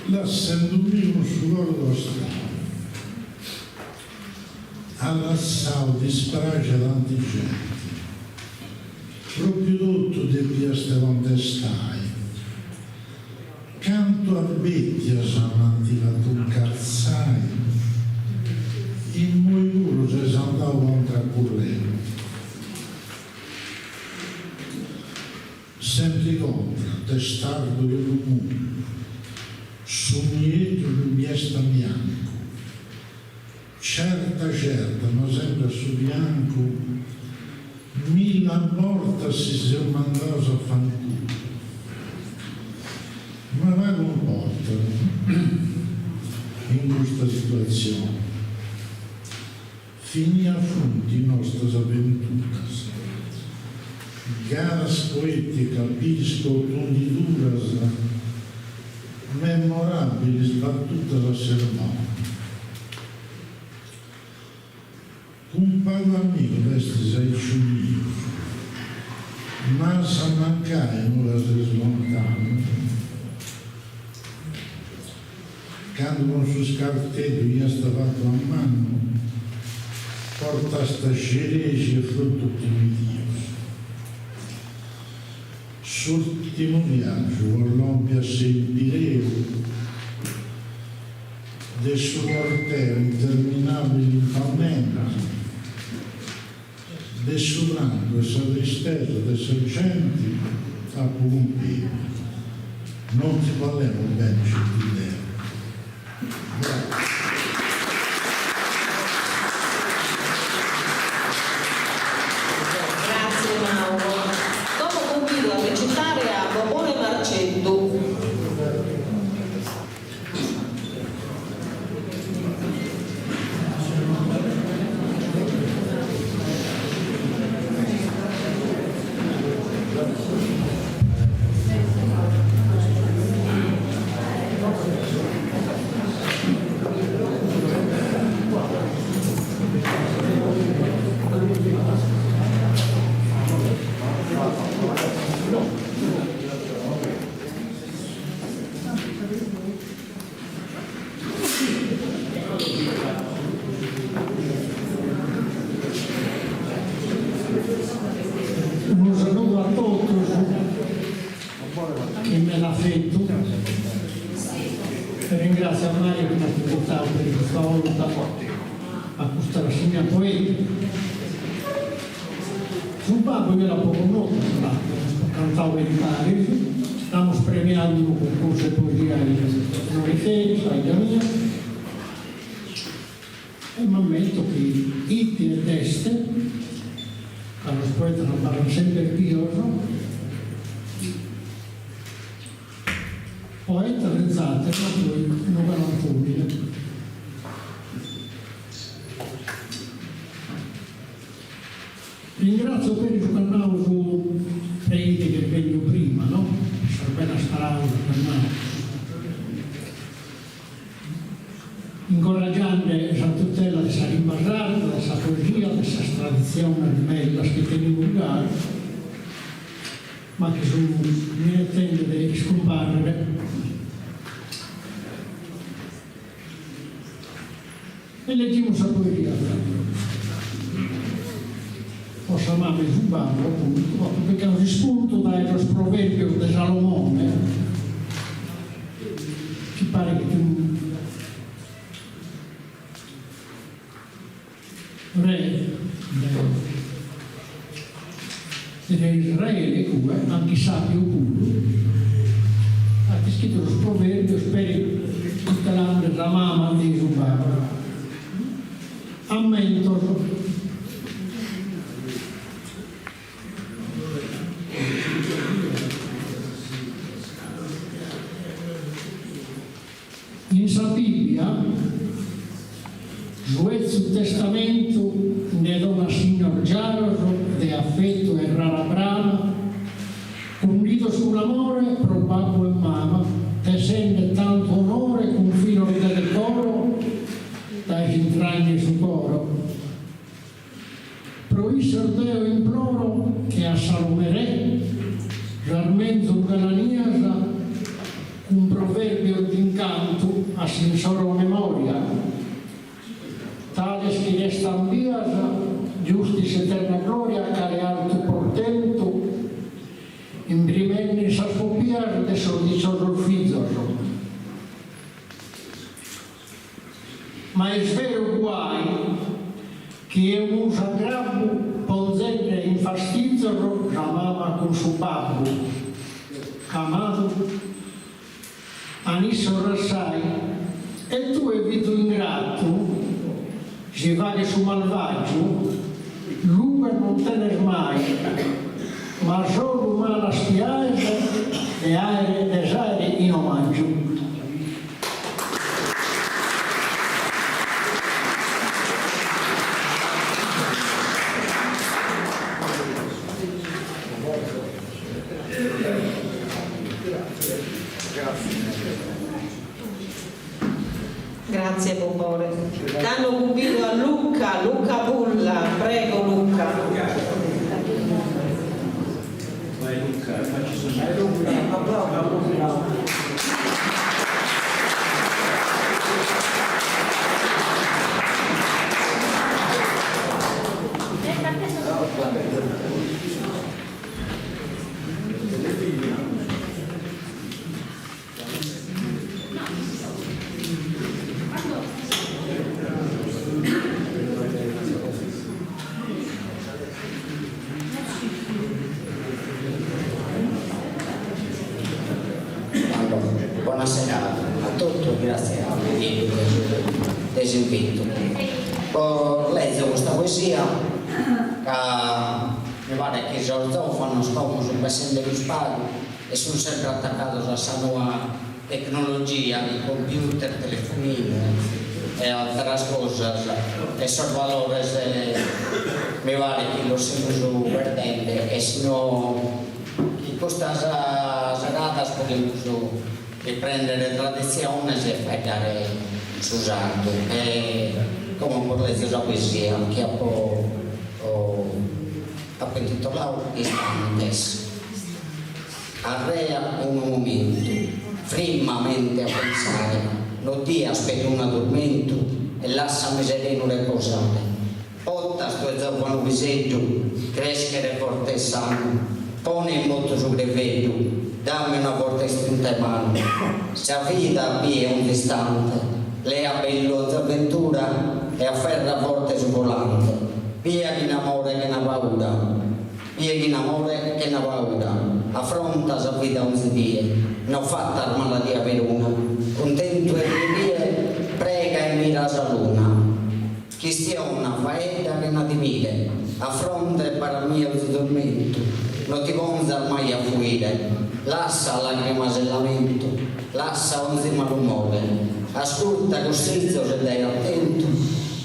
lassendo un su loro stato. Ha lassato disprace tanti gente. Proprio tutto deviaste contestai. Canto a bettia sa mantiva tu cazzai. In muy puro se andavo contra corrente. Sempre contra, testardo che non su nietro che mi sta bianco. Certa, certa, ma sempre su bianco, mille morta si si mandato a fanculo. Ma va comporta in questa situazione? Fini a funti nostras aventuras. Garas poetica, pisco, tundiduras, memorabili battutas a sermone. Un pago amico destes aici mios, ma sa mancai ora ses lontano. Quando con su scartetto gli sta fatto a mano, porta sta cereci e frutto primitivo. S'ultimo viaggio con Sempireo, del suo corteo interminabile infamenta, del suo rango e sa tristezza dei sergenti a Pompeo. Non ti parliamo bene, Centileo. Grazie. Grazie Mauro. Dopo convido a recitare a Bobone Marceddu. afetu e ringràtzio a Mario chi m'at invitau peri custa 'olta a custa rassigna poetica. Su babbu eo l'apo connotu, amus cantau peri paris, l'amus premiadu in unu cuncursu 'e poesia in Orixeddu, sa 'idda mia, e m'ammento chi 'it e est, ca sos poetas abarran semper bios, poeta senz'àteru, ma poi unu galantomine. Ringrazio peri su ch'at nau su preide chi est benniu prima, no? Sas bellas paraulas ch'at nau. Incoraggiande sa tutela de sa limba sarda, de sa poesia, de sas traditziones bellas chi tenimus galu, ma chi sun minetende de iscumpàrrere. E legimus sa poesia Po sa mama e su babbu, apuntu, apo picau s'ispuntu dae sos Provèrbios de Salomone, chi paret chi unu re de de Israele cue, anchi sàbiu puru, at iscritu sos Provèrbios peri tutelande sa mama e su babbu. Ammentos. In sa Bìbbia, su Etzu Testamentu nde donat signos giaros de afetu e rara brama, cundidos cun amore pro babbu e mama, tessende tantu onore cun filos de decoro dae s'intragna 'e su coro. Pro issos deo imploro che a Salomè re sas menzus galanias cun provèrbios d'incantu a s'insoro memòria, tales chi restan bias giustu in s'eterna glòria cale altu portentu imprimende in sas pupias de sos diciosos fizos. Ma est veru guai chi est unu s'aggrabbu ponzende in fastizos sa mama cun su babbu, ch'amadu an issos assai, e tue fizu ingratu, si faghes su malvagiu, lughe non tenes mai, ma solu malas piaes de aere des aere in omaggiu. Grazie Bobore. Tando cumbido a Luca, Luca Bulla, prego Luca. Vai Luca, facci sognare. Bona sera a totu e gratzie a Miguel de s'invitu. Bos lezo custa poesia ca mi paret chi sos zovanos como sun pensende pius pagu e sun sempre atacados a sa noa tecnologia, computer, telefoninu e àteras cosas e sos valores mi paret chi los semus perdende e si no in custas seradas podimus riprendere traditziones e faeddare su sardu e como bos lezo sa poesia chi apo apo intitoladu Istantes. Arrea unu momentu, frimma mente a pensare, no dias perunu turmentu e lassami serenu reposare. Potas tue zovanu piseddu creschere forte e sanu, pone in motu su creveddu. Dami una forte istrinta 'e manu. Sa vida bie onzi istante. Lea bellu onzi avventura e afferra forte su volante. Bie chin amore chena paura. Bie chin amore chena paura. Afronta sa vida onzi die. No fattas maladia peruna. Cuntentu e rie rie prega e mira sa luna. Chistiona, faedda chena timire, afronta e para mie onzi turmentu, no ti ponzas mai a fuire, lassa lagrimas e lamentu, lassa onzi malumore, ascurta cussizos e dae atentu,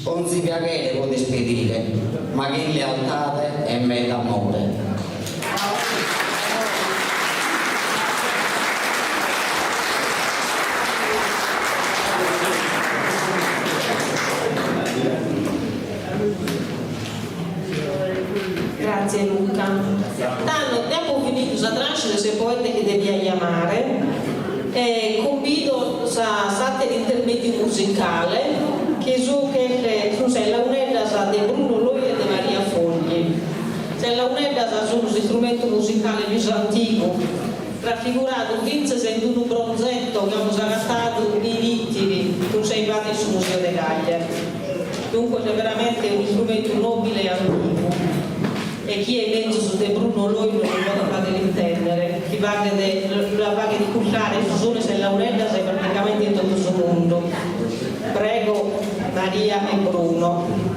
onzi piaghere podes pedire, ma chin lealtade e meda amore. Grazie Luca. Tando apo finidu sa tranche de sos poetes chi devia jamare e cumbido sa s'ateru intermediu musicale chi su ch'est sun sas launeddas de Bruno Loi e de Maria Fogli. Sas launeddas sun s'istrumentu musicale pius antigu, rafiguradu fintzas in unu bronzetto chi amus agatadu in Ittiri, cunservadu in su Museu de Cagliari. Duncas est veramente un'istrumentu nobile e antigu e chie menzus de Bruno Loi nos lu podet fagher intendere, chi faghet la faghet iscurtare su sonu 'e sas launeddas praticamente in totu su mundu. Prego Maria e Bruno.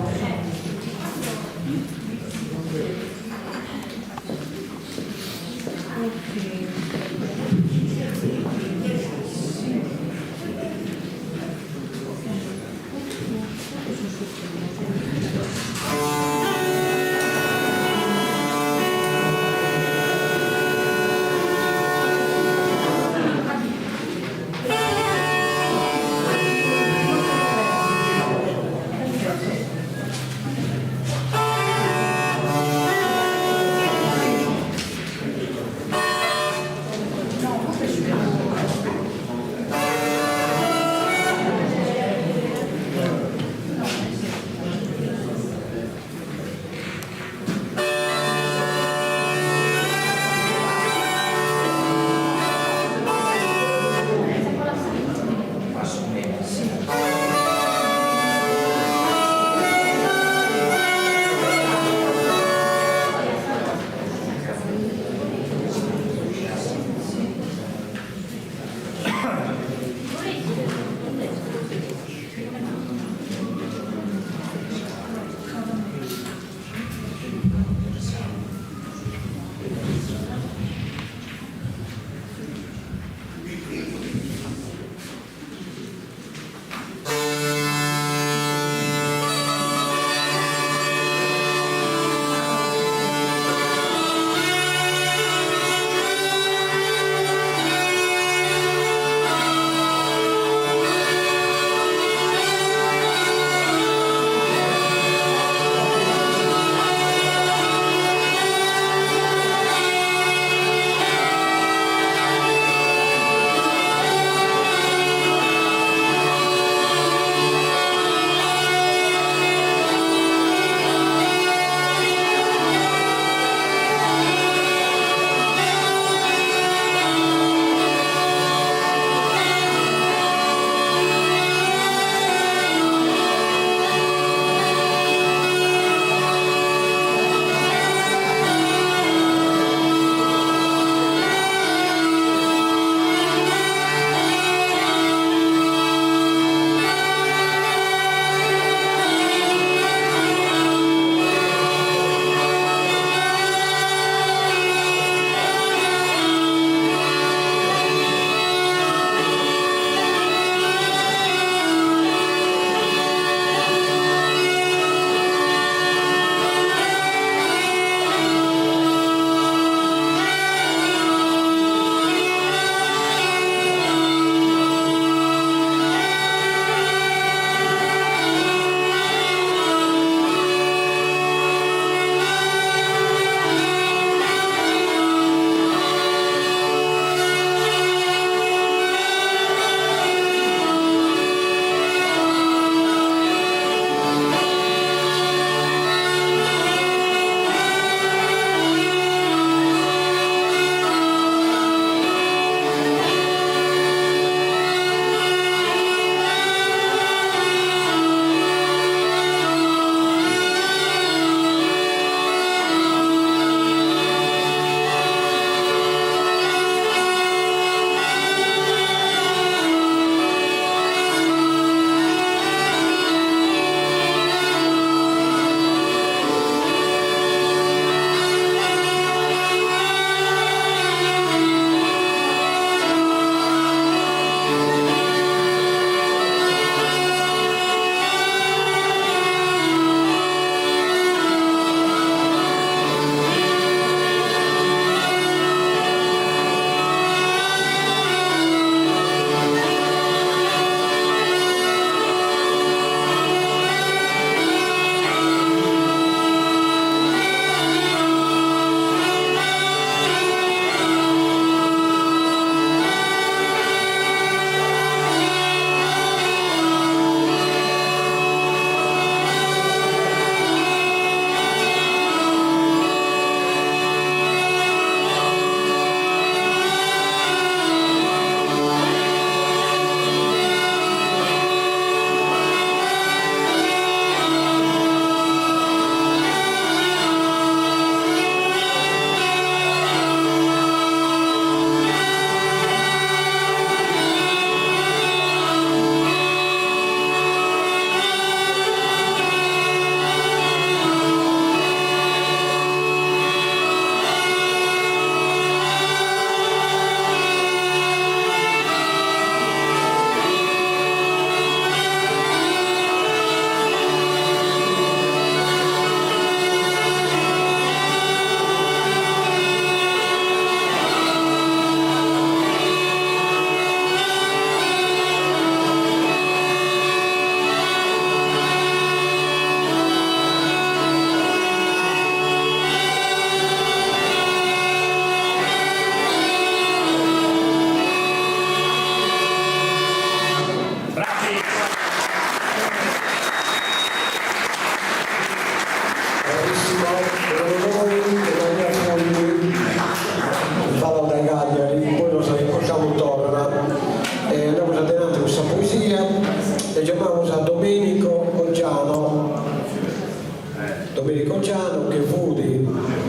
Domenico Giano che fut,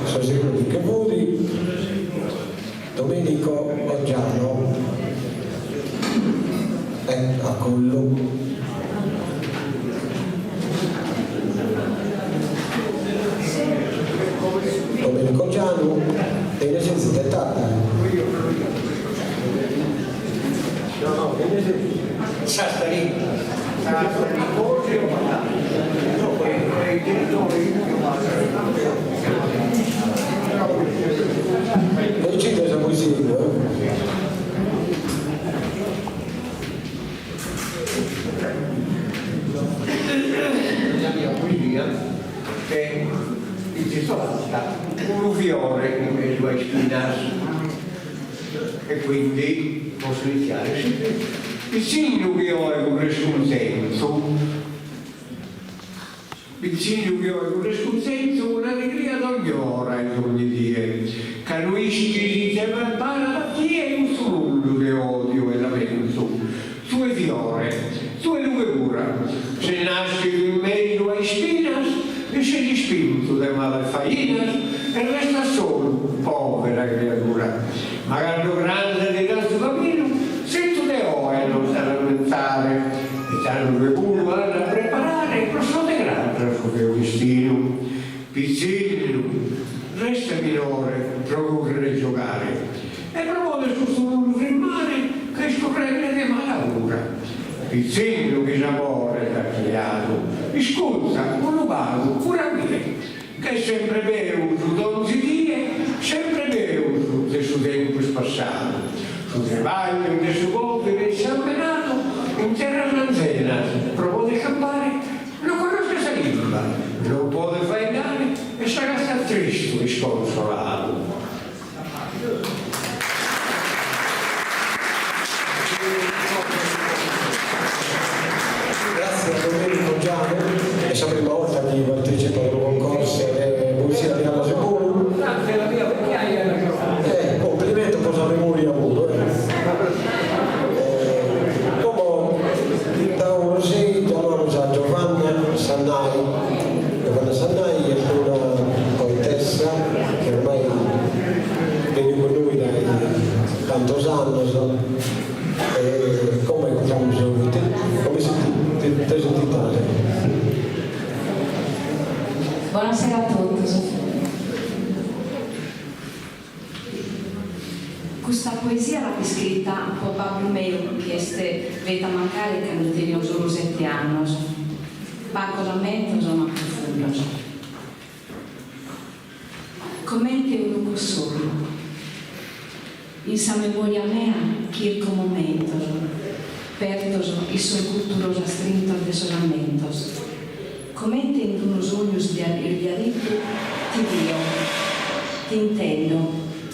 so seguru che fut Domenico Oggiano. E acollu. Domenico Gianu de innui sezis de Tàtari. Sassari. Leggite sa poesia, eh. La mia poesia è intitolata Unu fiore in mesu a ispinas e quindi posso iniziare. Pitzinnu chi oe curres cuntentu Pitzinnu chi oe curres cuntentu cun allegria dogn'ora e dogni die ca no ischis ite preparat a tie custu mundu de odiu e lamentu Tue fiore, tue lughe pura, ses naschidu in mesu a ispinas e ses ispintu de malas fainas e restas solu, povera criadura. Ma cando grande ti das su caminu, zertu de oe non t'as ammentare e tando tue puru as a preparare pro sos de cras su feu destinu. Pitzinnu, resta minore pro currere e giogare E pro poder custu mundu frimmare ca est currende de mala ura. Pitzinnu chi s'amore t'at criadu, isculta unu pagu puru a mie, ca est sempre peus donzi die, sempre peus de su tempus passadu, su tribagliu de su povere insambenadu in terras anzenas pro poder campare no connoschet sa limba, non podet faeddare e s'agatat tristu isconsoladu. Gratzias a Domenico Gianu, est sa prima 'orta chi partecipat a unu concorso de poesia de Alas e Bolu. E cumplimentos po sa memoria puru. Como dae Orosei giamamus a Giovanna Sannai. Giovanna Sannai est una poetessa chi ormai benit cun nois dae tantos annos e como iscurtamus come si ti sentitale. Buonasera a totus. Custa poesia l'apo iscrita po babbu meu chi est bennidu a mancare cando tenio solu sete annos. Pagos ammentos ma profundos. Comente unu cossolu. In sa memoria mea chirco momentos, pertos in sos gùturos astrintos de sos ammentos. Comente in unu sognu isbiadittu ti bio, t'intendo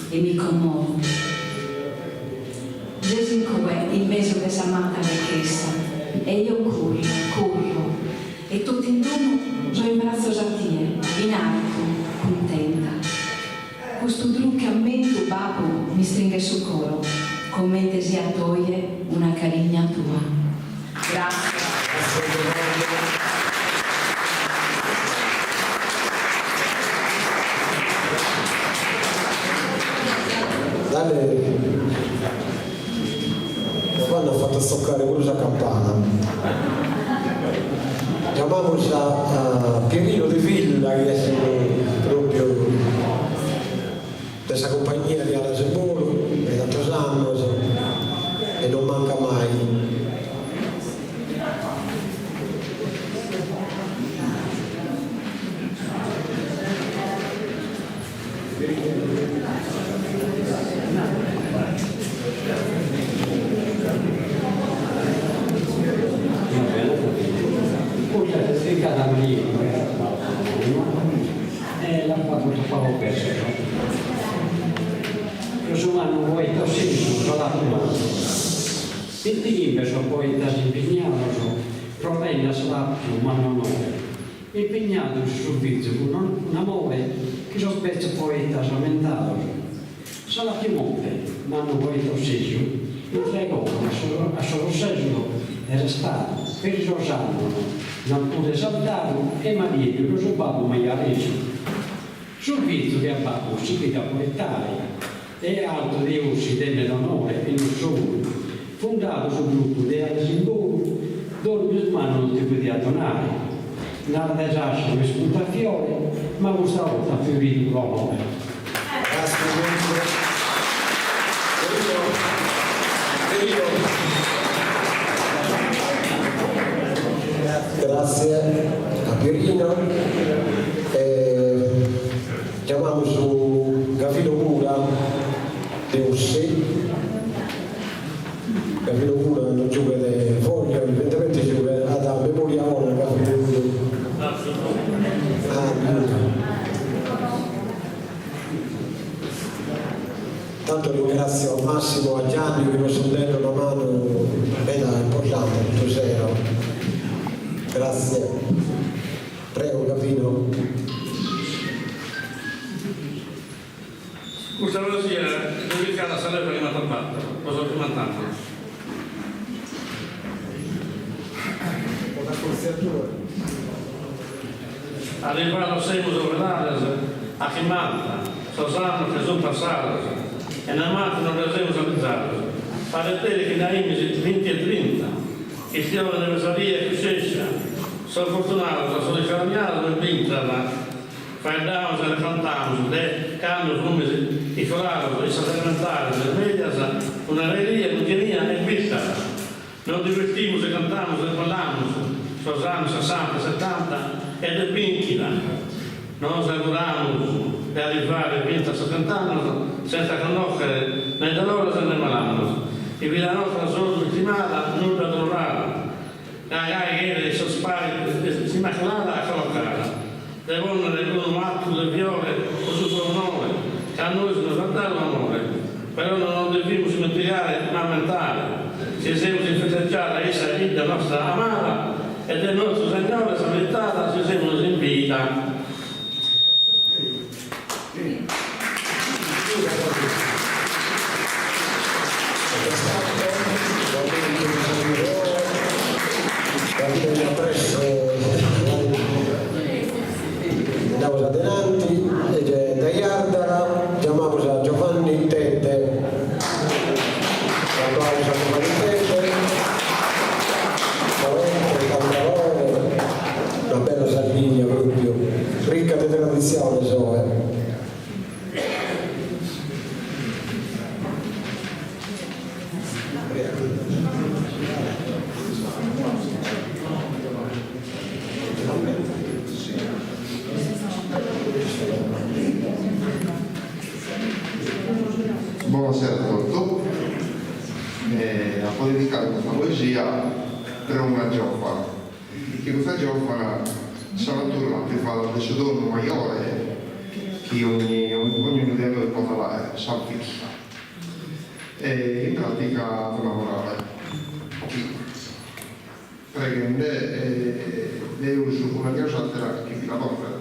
e mi commovo. Ses in cue in mesu de sa mata de chessa e eo curro, curro e totu in d'unu so in bratzos a tie, in artu, cuntenta. Custu druche ammentu, babbu, m'istringhet su coro, comente siat oje una carigna tua. Gràtzias. Dale Giovanna at fatu tzoccare puru sa campana. Giamamus a Pierino Di Villa chi est unu propriu de sa cumpagnia de Alas e Bolu de tantos annos e non mancat mai. Custa est iscrita da mie e l'apo fatu pagos versos. Pro su mannu poeta ossesu Salatu Mannu. Bintighimbe sos poetas impignados pro render a Salatu mannu onore. Impignadu in su survìtziu cun amore chi sos betzos poetas ammentados. Salatu Monte, mannu poeta ossesu, intregou a sos ossesos est restadu peri sos annos. L'ant esaltadu e Marieddu pro su babbu maialesu. Su fizu che a babbu sighit a poetare e altu de Ossi tenet onore e non solu. Fundadu su gruppu de ales in bolu, dolu pius mannu non ti podiat donare. Narat de s'ascia no ispuntat fiore, ma custa 'olta at fioridu pro amore. Grazie a Pierino. E giamamus Gavino Mura de Ossi. Gavino Mura non giughet foglio, evidentemente giughet, at memoria bona Gavino Mura. Ah, Tanto ringrazio a Massimo, a Gianni che nos ant dadu una manu meda importante custu sero. Grazie. Prego Gavino. Custa poesia est dedicada a sa lepre chi m'at fattu po sos chimbant'annos. Arrivados semus fedales a chimbanta, sos annos che sun passados e nemmancu nos nde semus abizados. Paret eris chi nd'aimis vinti e trinta, chistione de mesadia e cuscescia, sos fortunados a sos iscarammiados e bintrat. Faeddamus e recontamus de cando fumis iscolanos in sas elementares e medias cun allegria, cun genia e bistara. Nos divertimus e cantamus e ballamus sos annos sessanta e setanta e de binchida. Nos auguramus de arrivare fintzas a sos chent'annos senza connoschere ne dolores ne malannos. In vida nostra sorte istimada nudda addolorada. Ca gai cheret sos paris s'Immaculada a collocare, de ponnere unu mattu de fiore pro su suo onore, ca a nois nos at dadu amore. Però no nos devimus ismentigare ma ammentare, si semus in festeggiare a issa 'idda nostra amada e de nostru Segnore sa meritada si semus in vida. Andamus adenanti e dae Ardara giamamus a Giovanni Tedde. Un'aplausu a Giovanni Tedde, poete, cantaore, una bella Sardigna propriu. Ricca de traditziones oe. Bonasera a totu. Apo dedicadu custa poesia pro una giòvana Chi custa giòvana sa natura l'at privada de su donu majore chi ogni ognunu de nois potat aer, sa vista. E in pratica at una morale chi preghende Deus una die o s'atera chi bi la torret.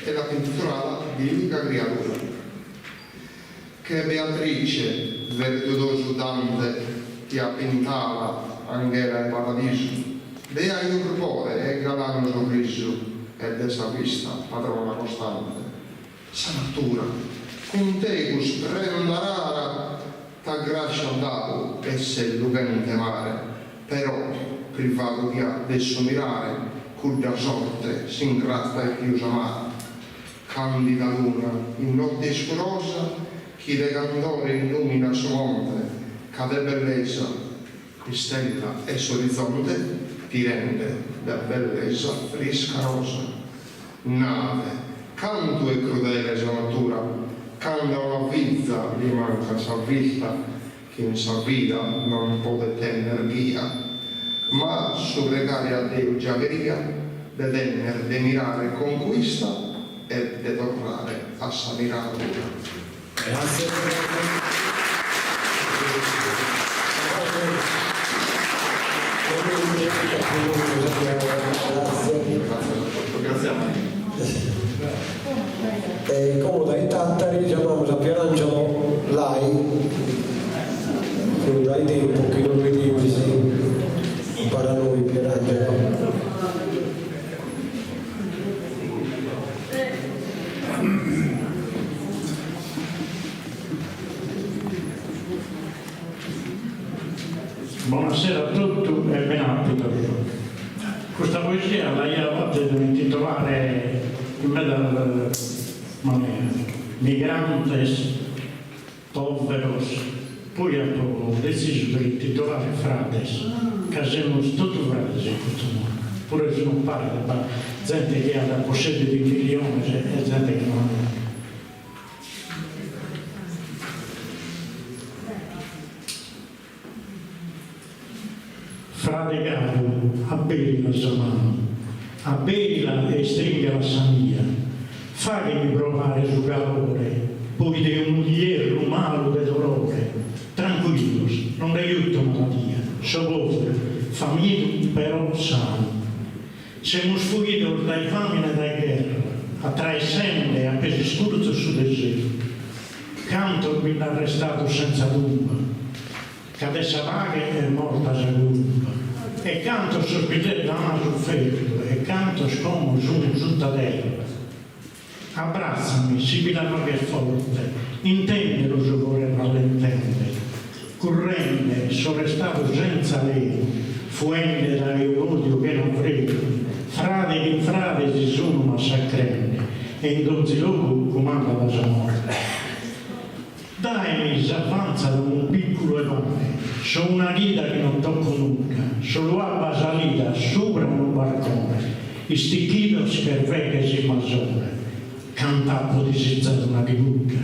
E l'at intitulada Diliga criadura. Che Beatrice, vertudosu Dante ti at pintada anghela 'e paradisu, dea 'e urbore e galanu sorrisu e de sa vista padrona costante. Sa natura, cun tegus prenda rara, t'at grascia dadu e ses lughente mare, però privadu ti at de su mirare cudda sorte s'ingrata e pius amara. Candida luna, in notte iscurosa, chi de candore illuminat su monte, ca de bellesa istella 'e s'orizonte ti rendet de bellesa frisca rosa. Nade, cantu est crudele sa natura, cando a una fiza li mancat sa vista, chi in sa vida non podet tenner ghia, ma su pregare a Deus già cheria de tenner de mirare conquista e de torrare a sa miradura. E como dae Tàtari giamamus a Pierangelo Lai, fiat dae tempus chi non bidimus umpare a nois Pierangelo. S'idea l'aia fata de intitolare in medas maneras, migrantes, poveros, poi apo detzisu de l'intitolare frades, ca semus totu frades in custu mundu, puru si non paret, b'at zente chi at possedidu miliones e zente chi no at nudda. Frade caru, aberila sa manu, aberila e istringhela a sa mia, faghemi provare su calore, poi de unu ierru malu de dolore, trancuillos, non nde juto maladia, so poveru, famidu, però sanu. Semus fuidos dae famine e dae gherra, atraessende a pes iscurzos su desertu. Cantos bi nd'at restados senza tumba, ca de sa paghe est morta sa columba. E cantos sos piseddos an sufertu e cantos como sun suta terra. Abbratzami, si bi la faghes forte, intendelu su core rallentende. Currende so restadu senza alenu, fuende dae un'odiu chena frenu, frade chin frade si sun massacrende e in donzi logu cumandat sa morte. Daemi s'avantzada unu picculu 'e pane, so una chida chi non tocco nudda, solu abba salida subra unu barcone, isticchidos che erveghes in masone, cant'apo disizadu una chibudda,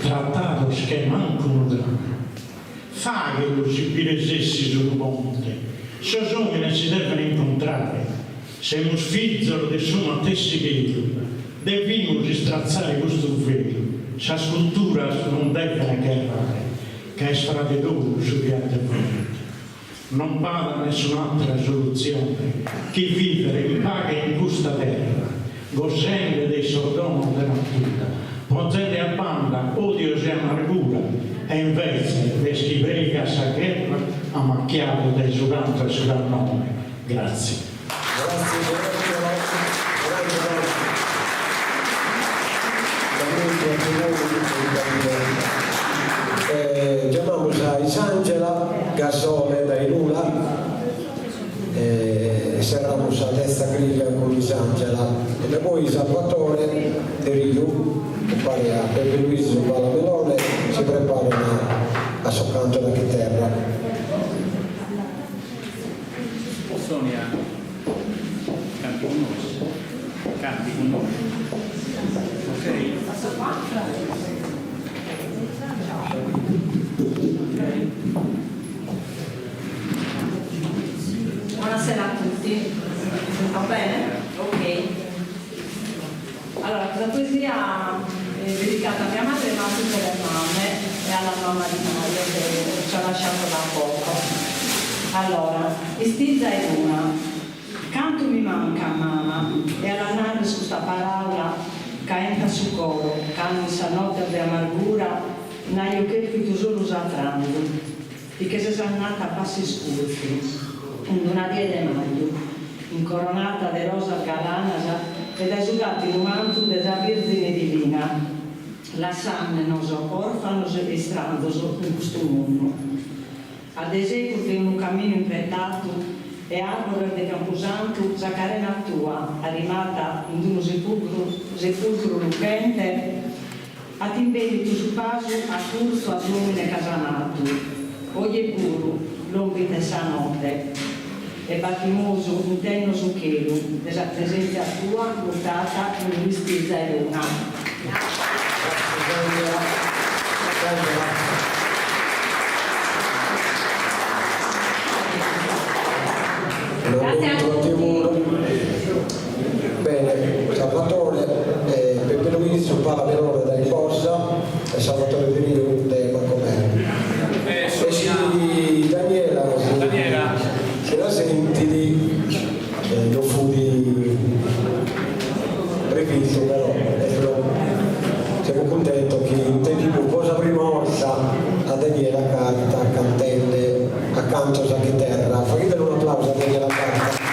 tratados che mancu unu cane. Faghelu si bi resessis unu ponte, sos omines si deven incontrare, semus fizos de su matessi chelu, devimus istratzare custu velu, sas culturas non deven gherrare, ca est frade tou su chi at de fronte. Non b'at nessun'àtera solutzione chi vìvere in paghe in custa terra, gosende de sos donos de natura, ponzende a banda òdios e amargura, e invetze b'est chi prèigat sa gherra ammachiadu dae su cantu 'e su cannone. Gràtzie. Giamamus a Isangela Gasole dae Lula e serramus sa terza griglia cun Isangela e da poi Salvatore Deriu umpare a Peppe Luisi Balamelone si preparan a su cantu da chiterra. Sonia, canti con noi. Canti con noi. Ok? Buonasera a tutti, va bene? Ok. Allora, questa poesia è dedicata a mia madre ma a tutte le mamme e alla mamma di Mario che ci ha lasciato da poco. Allora, Istiza 'e luna. Cantu mi mancat mama e a la narrer custa paraula caentat su coro cando in sas nottes de amargura nd'aio cherfidu solu s'afranzu. Ti che ses andata a passu iscurtzu, in d'una die de maju, incoronata de rosas galanas e dae su càtidu mantu de sa Vìrzine Divina, lassàndenos òrfanos e istranzos in custu mundu. A desegus de unu caminu impretatu e àrbores de campusantu, sa carena tua, arrimata in d'unu sepulcru luchente, At imbènnitu su pasu a curtzu a s'òmine ch'as amatu. Oje puru lompit sa note e batimosu intenno su chelu de sa presèntzia tua mutata in un'istiza 'e luna. Grazie a tutti. Bene, Salvatore, eh, Peppe Luisu, Pala Melone dae Bosa e Salvatore Deriu de Macomer. E si Daniela, si, Daniela. si la sentit, eh, non fut previstu però, siamo contento chi intendimus po sa prima 'orta a Daniela Carta cantende a cantos a chiterra. Faghideli unu applausu a Daniela Carta.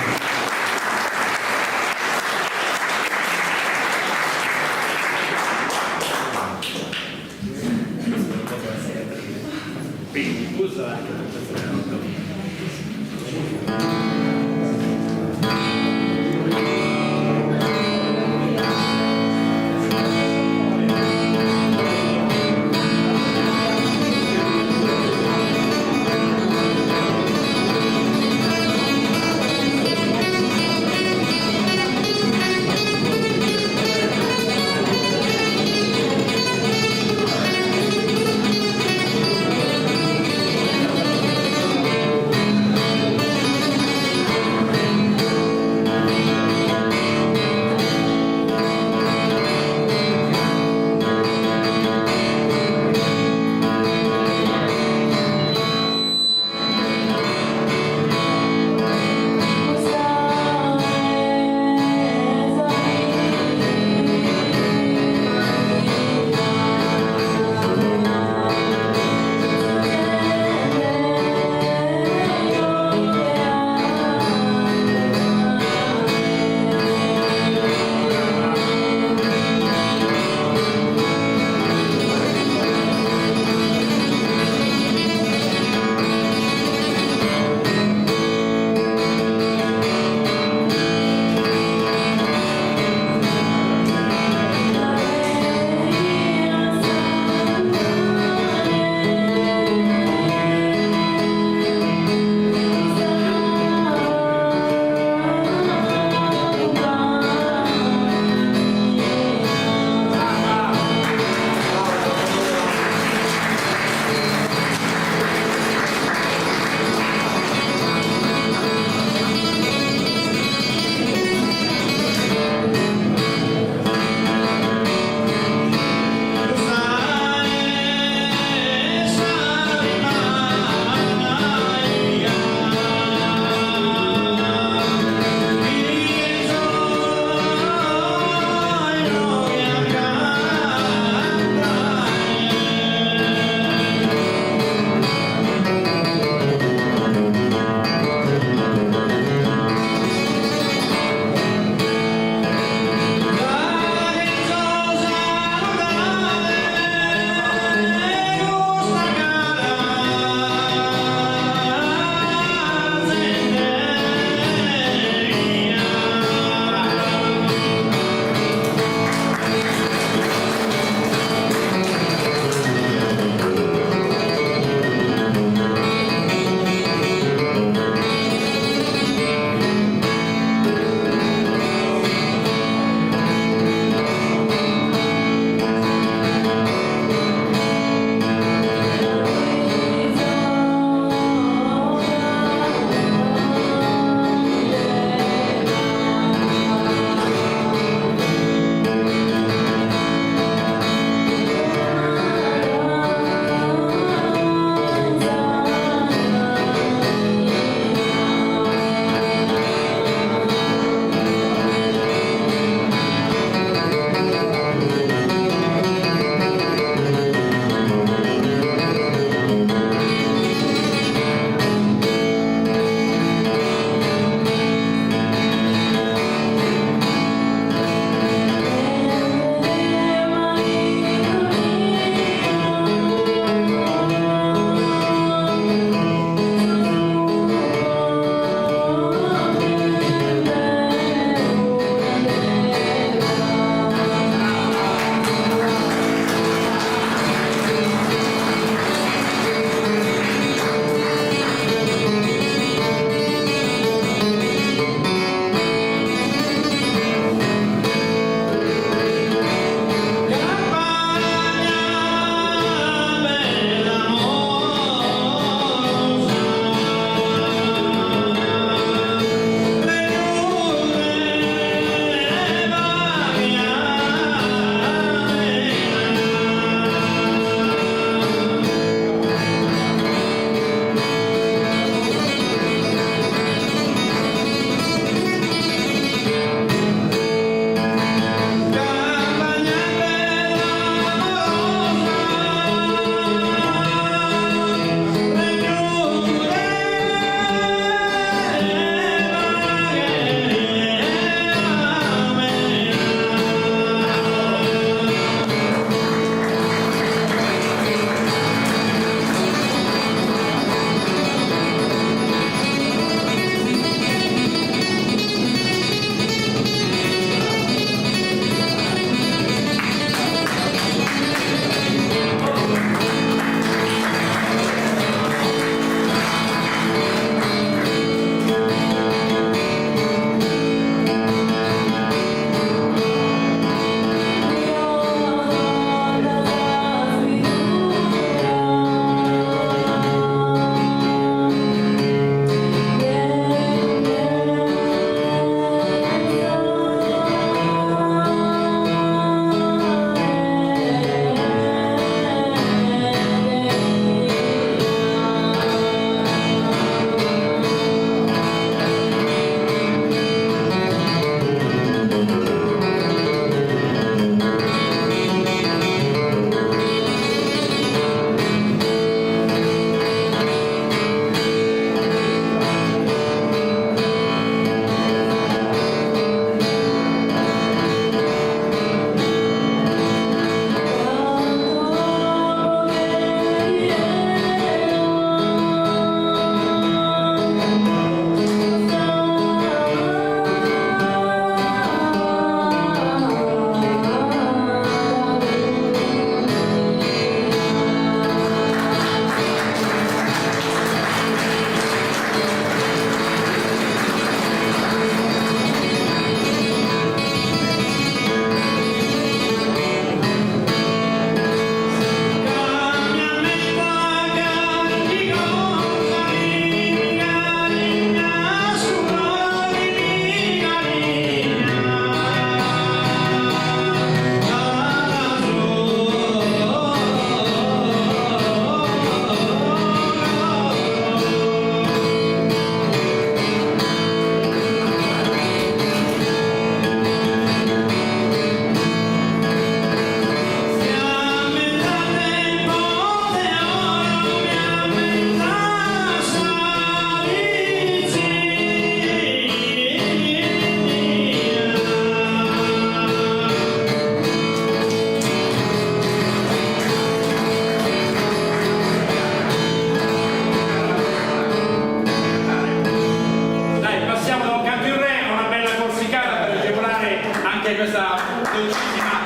anche questa dolcissima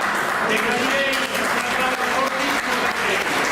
De Galilei, un applauso fortissimo per lei.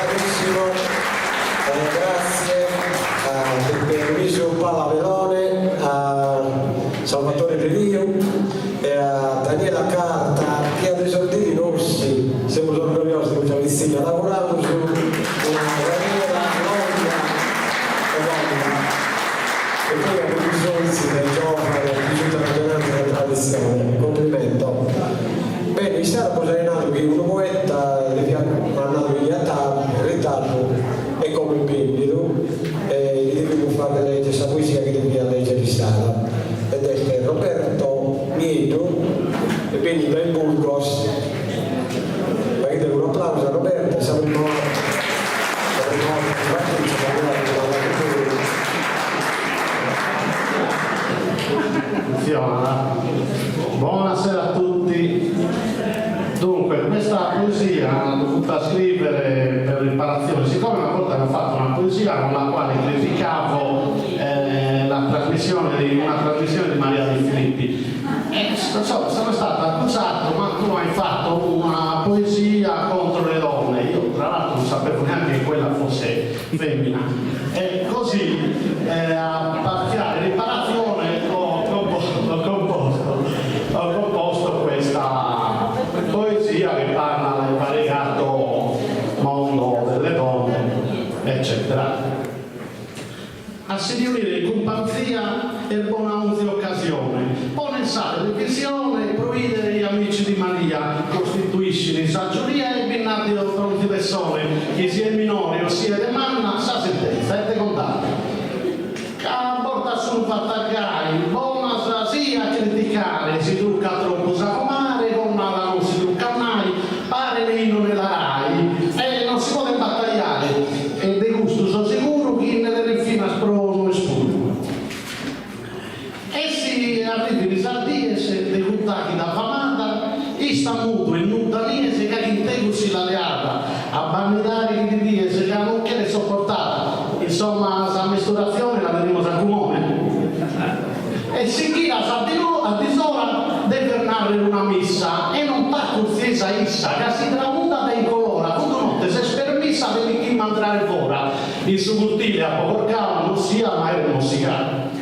Bravissimo. Grazie a Peppe Luisu Palavelone, a Salvatore Lilliu e a Daniela Carta chi at esordidu in Ossi, semus orgogliosos de custa pitzinna, l'auguramus una carriera longa e bella e poi a Cunsorzi de giovanos chi sunt ragionande sa traditzione. Complimento. Bene, issara bos aia nadu chi unu poeta deviat m'at nadu chi fiat in ritardu e como est bennidu e li devimus fagher leger sa poesia chi deviat leger issara ed est Roberto Nieddu est bennidu dae Burgos. Faghide unu applausu a Roberto, est sa prima 'orta sa prima 'orta chi partecipat Funziona. Buonasera a tutti. Dunque, questa poesia l'ho dovuta scrivere per riparazione, siccome una volta avevo fatto una poesia con la quale criticavo eh, la trasmissione di, una trasmissione di Maria De Filippi. E insomma, sono stato accusato, ma tu hai fatto una poesia contro le donne. Io tra l'altro non sapevo neanche che quella fosse femmina. E così eh, a parziale riparazione ho composto, ho composto, ho composto questa poesia che parla del variegato mondo delle donne, eccetera. A si riunire in cumpanzia est bona onzi occasione, ponen sa televisione pro 'idere gli amici di Maria, costituiscin sa giuria e bi nd'at onzi pessone, chi siet minore o siet manna, sa sentenza est de condanna. Ca a bortas sun fattas gai, bonas sia a criticare, si truccat troppu sa comare, connada non si truccat mai, paren in una Rai e non si poden battagliare e de custu so seguru chi nde tenen finas pro nois puru. E si arrivin sas dies de cudda chida famada, ista mudu e nudda nies ca chin tegus si la leat a bandidare chi ti dies ca non cheret sopportada. Insomma sa mestruatzione la tenimus a cumone. E si ghiras a disora deves narrer una missa e non t'accurtzies a issa ca si tramudat e incolora cuddu notte s'est permissa de mi ch'immandrare fora in su cortile apo corcadu non sia m'aeret mossigadu.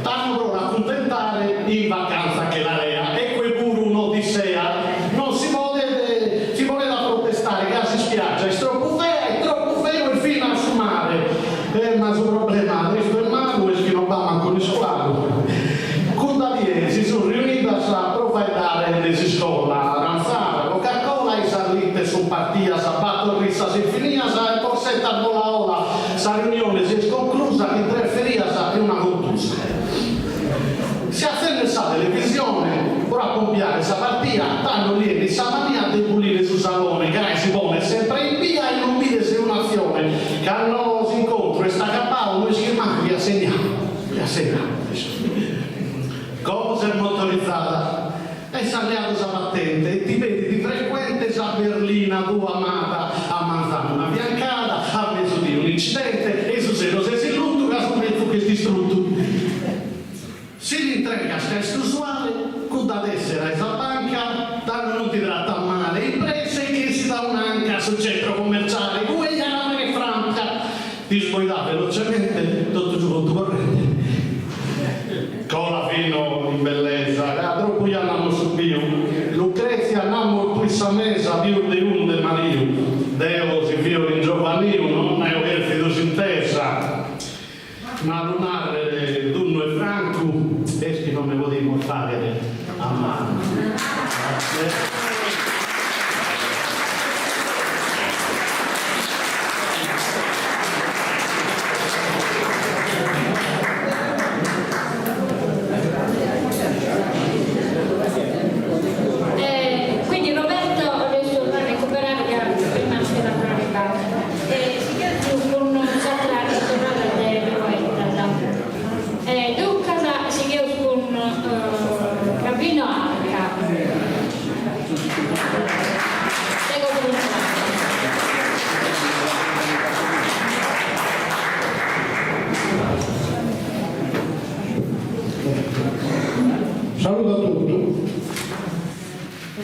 Tando pro l'accuntentare in vacanza che la lea e cue puru un'odissea non si podet si ponet a protestare ca s'ispiaggia est troppu fea e troppu feu est finas su mare Eh, ma su problema tristu e malu est chi non b'at mancu un'iscualu. Cudda die si sun riunidas pro faeddare de s'iscola, arantzada, Coca-Cola e sas lites sun partias, bator rissas infinias e borsettas bola 'ola, sa riunione si est conclusa chin tres ferias e una contusa. Si atzendet sa televisione pro apompiare sa partia, tando li 'enit sa mania de pulire su salone, gai si ponet sempre in bia e non bides un'atzione, cando s'incontru est acabadu no ischis mancu chie at segnadu, chie at segnadu, Como ses motorizada e s'as leadu sa patente e ti pedit frecuente sa berlina tua amada, a manzanu una fiancada, a mesudie un'incidente e su sero ses in luttu ca su mezzu ch'est distruttu. Si l'intregas ca est usuale, cudda tessera 'e sa banca, tando non ti trattat male, in presse ch'essit a un'anca a su centro commerciale, cue ja la tenet franca, t'isboidat velocemente totu su contu corrente. Cola fino in bellesa, ca troppu ja nd'amus subiu, Lucrezia nd'at mortu in sa mesa pius de unu de mariu, deo si fio ringiovaniu non aio cherfidu s'intesa. Ma a lu nàrrere tundu e francu est chi non nde podimus fàghere a mancu. Quindi Roberto adesso va a recuperare che prima non c'era ancora arrivato. E sigheus cun s'atra torrada de poetas. E duncas sigheus cun Gavino Arca. Prego comintzare. Saludo a totu.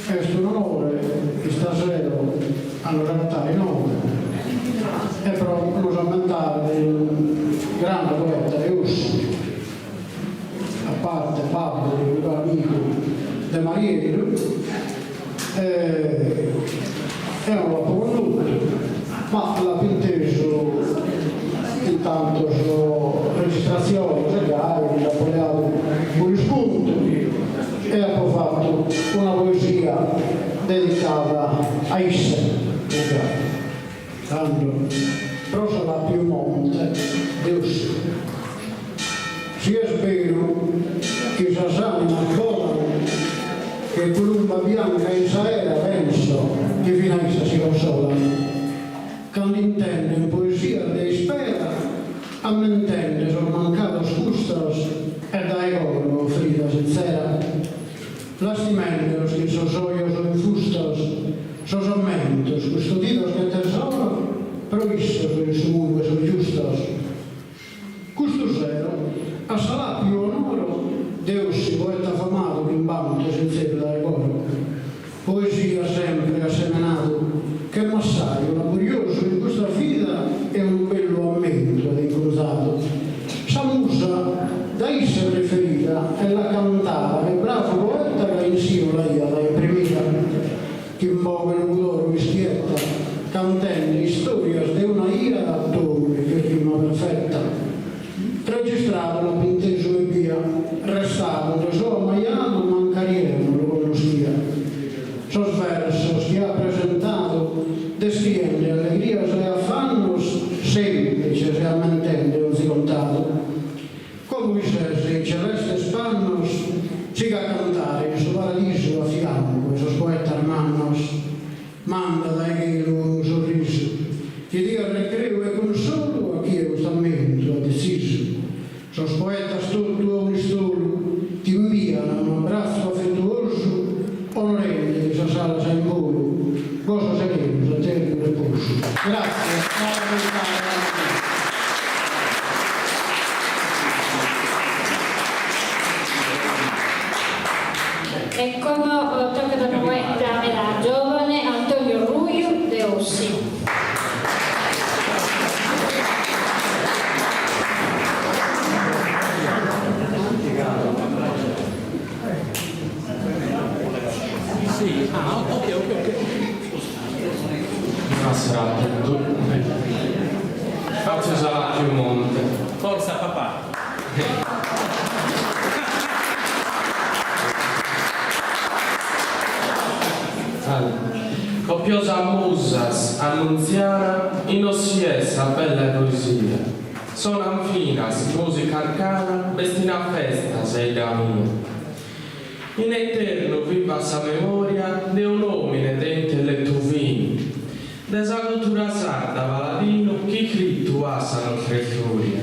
Est un'onore istasero. a nos agatare inoghe e pro nos ammentare de unu grande poeta de Ossi, a parte babbu de unu caru amigu de Marieddu, e eo no l'apo connotu, ma l'apo intesu in tantos registratziones e gai mi nd'apo leadu un'ispuntu e apo fatu una poesia dedicada a isse, tando pro Salàpiu Monte de Ossi. Si est beru chi sas ànimas bolan che columba bianca in s'aera penso chi fina issas si consolan cando intenden poesias de ispera ammentende sos mancados gustos e dae coro ofrida sintzera lastimendelos chin sos ojos infustos sos ammentos custodidos che tesoro pro issos in su mundu 'e sos giustos. Custu sero, a Salàpiu onoro de Ossi poeta famadu chin bantu sintzeru dae coro. Poesia sempre at semenadu che massaju laboriosu in custa vida e unu bellu ammentu at incunzadu. Sa musa dae isse preferida e l'at cantada che bravu poeta ca in sinu l'aiat imprimida. Chin boghe Logudoro ischieta, cantende istorias de una 'ia a tonu e rima perfetta. Registradu l'apo intesu ebbia, restadu nde so ammajadu mancari eo no lu connoschia. Sos versos chi at presentadu descriende allegrias e afannos semplices e ammentende onzi contadu. Como chi ses in celestes pannos, siga a cantare in su paradisu a fiancu 'e sos poetas mannos. Manda dae chelu unu sorrisu chi diat recreu e consolu a chie cust'ammentu at detzisu. Sos poetas totu a un'istolu t'imbian unu abbratzu afetuosu onorendedi sas alas in bolu. Gosa serenu s'eternu reposu. Gratzias. E como tocat a unu poeta meda giovane, Antonio Ruiu de Ossi. Sì, ah, ok, ok, ok. Buonasera a tutti. Fatzo Salàpiu Monte. Forza papà. Copiosas musas annuntziana in Ossi est sa bella poesia. Sonan finas musica arcana bestina festa sa 'idda mia. In eternu vivat sa memoria de un'omine de intellettu finu, de sa cultura sarda paladinu chi iscrittu at sa nostra istoria.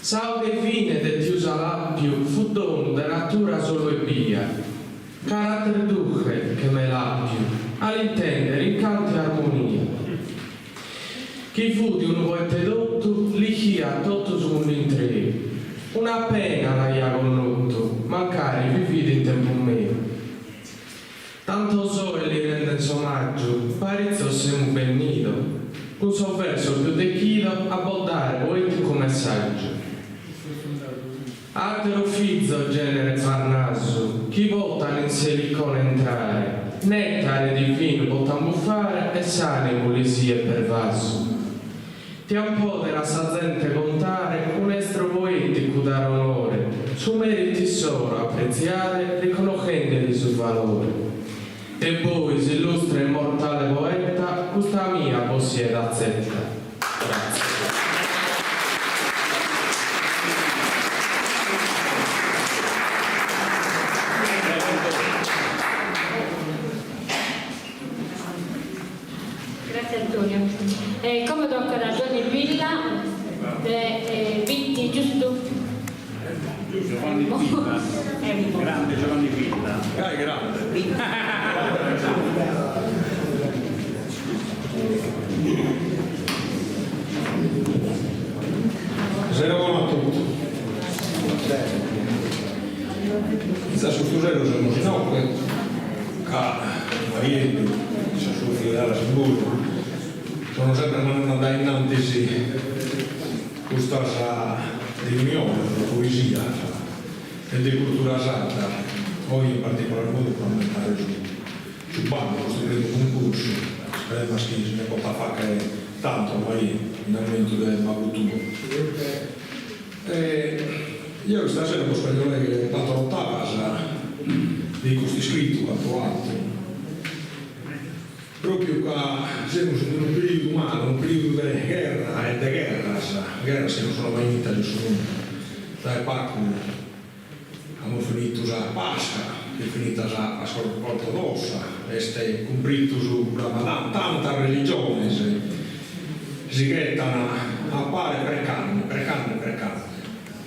Sa 'oghe fine de tiu Salàpiu fut donu de natura solu ebbia, carattere durche che melàpiu a l'intender in cantu e armonia. Chi fut unu poete dottu, l'ischiat totu su mundu intreu. Una pena l'aia connotu, mancari vivit in tempus meu. Tantos oe li renden s'omaggiu, paritzos semus bennidos, cun sos versos pius dechidos a bos dare poeticu messaggiu. Ateros fizos generet Parnasu chi potan in s'Elicona intrare, nettare divinu potan buffare e s'animu lis siet pervasu. Tian poder a sa zente contare un'estro poeticu dare onore, su meritu issoro apretziare riconochendeli su valore. De bois illustre e immortale poeta custa mia bos siet atzeta. Grazie. Grazie Antonio. E como tocat a Giovanni Villa de Bitti, giustu? Giovanni Villa. Grande Giovanni Villa. Gai grande. Sero bona a totu. Fintzas custu sero semus inoghe ca Marieddu, in s'assòtziu de Alas in puru, sono sempre mandende a dae innantis custas riuniones de poesias e de cultura sarda, oe in particular modu pro ammentare su su bandu, custu primu cuncursu, isperemas chi si nde potat fagher tantos Maria, in ammentu de babbu tuo. E jeo istasera bos cherjo leghere bator otavas de custu iscritu chi apo 'atu, propriu ca semus in unu periodu malu, unu periodu de gherra e de gherras, gherras chi non sono mai finitas in su mundu. Dae pagu amus finitu sa Pasca, est finita sa Pasca ortodossa, est cumpritu su Ramadan, tantas religiones si ghetan a pare precande, precande, precande.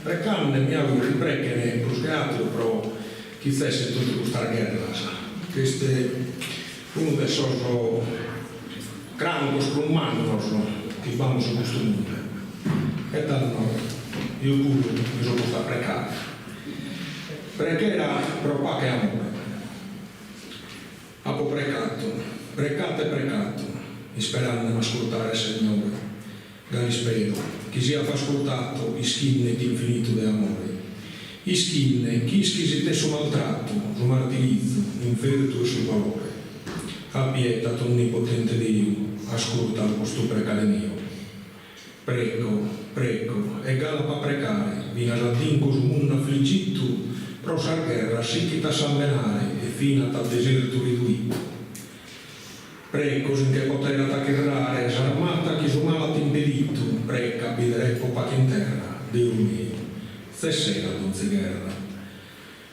Precande mi auguro chi prechen prus che ateru pro chi tzessent totu custas gherras, ch'est unu de sos crancos prus mannos chi b'amus in custu mundu. E tando eo puru mi so postu a precare. Prechera pro pache e amore. Apo precatu, precatu e precatu, isperande m'ascurtaret Segnore. Galu ispero chi siat ascurtatu ischinne ch'infinitu de amore. Ischinne chi ischis it'est su maltratu, su martirizu, infertu e su dolore. A pietat onnipotente Deu, ascurtalu custu precare meu. Preco, preco, e galu ap'a precare, finas a dinco su mundu afligitu pro sas gherras sichit a sambenare e finat a desertu riduitu. Preco si nche poterat achirrare s'armata chi su male at impeditu, preco a bider pache in terra, Deus meu, tzesserat donzi gherra.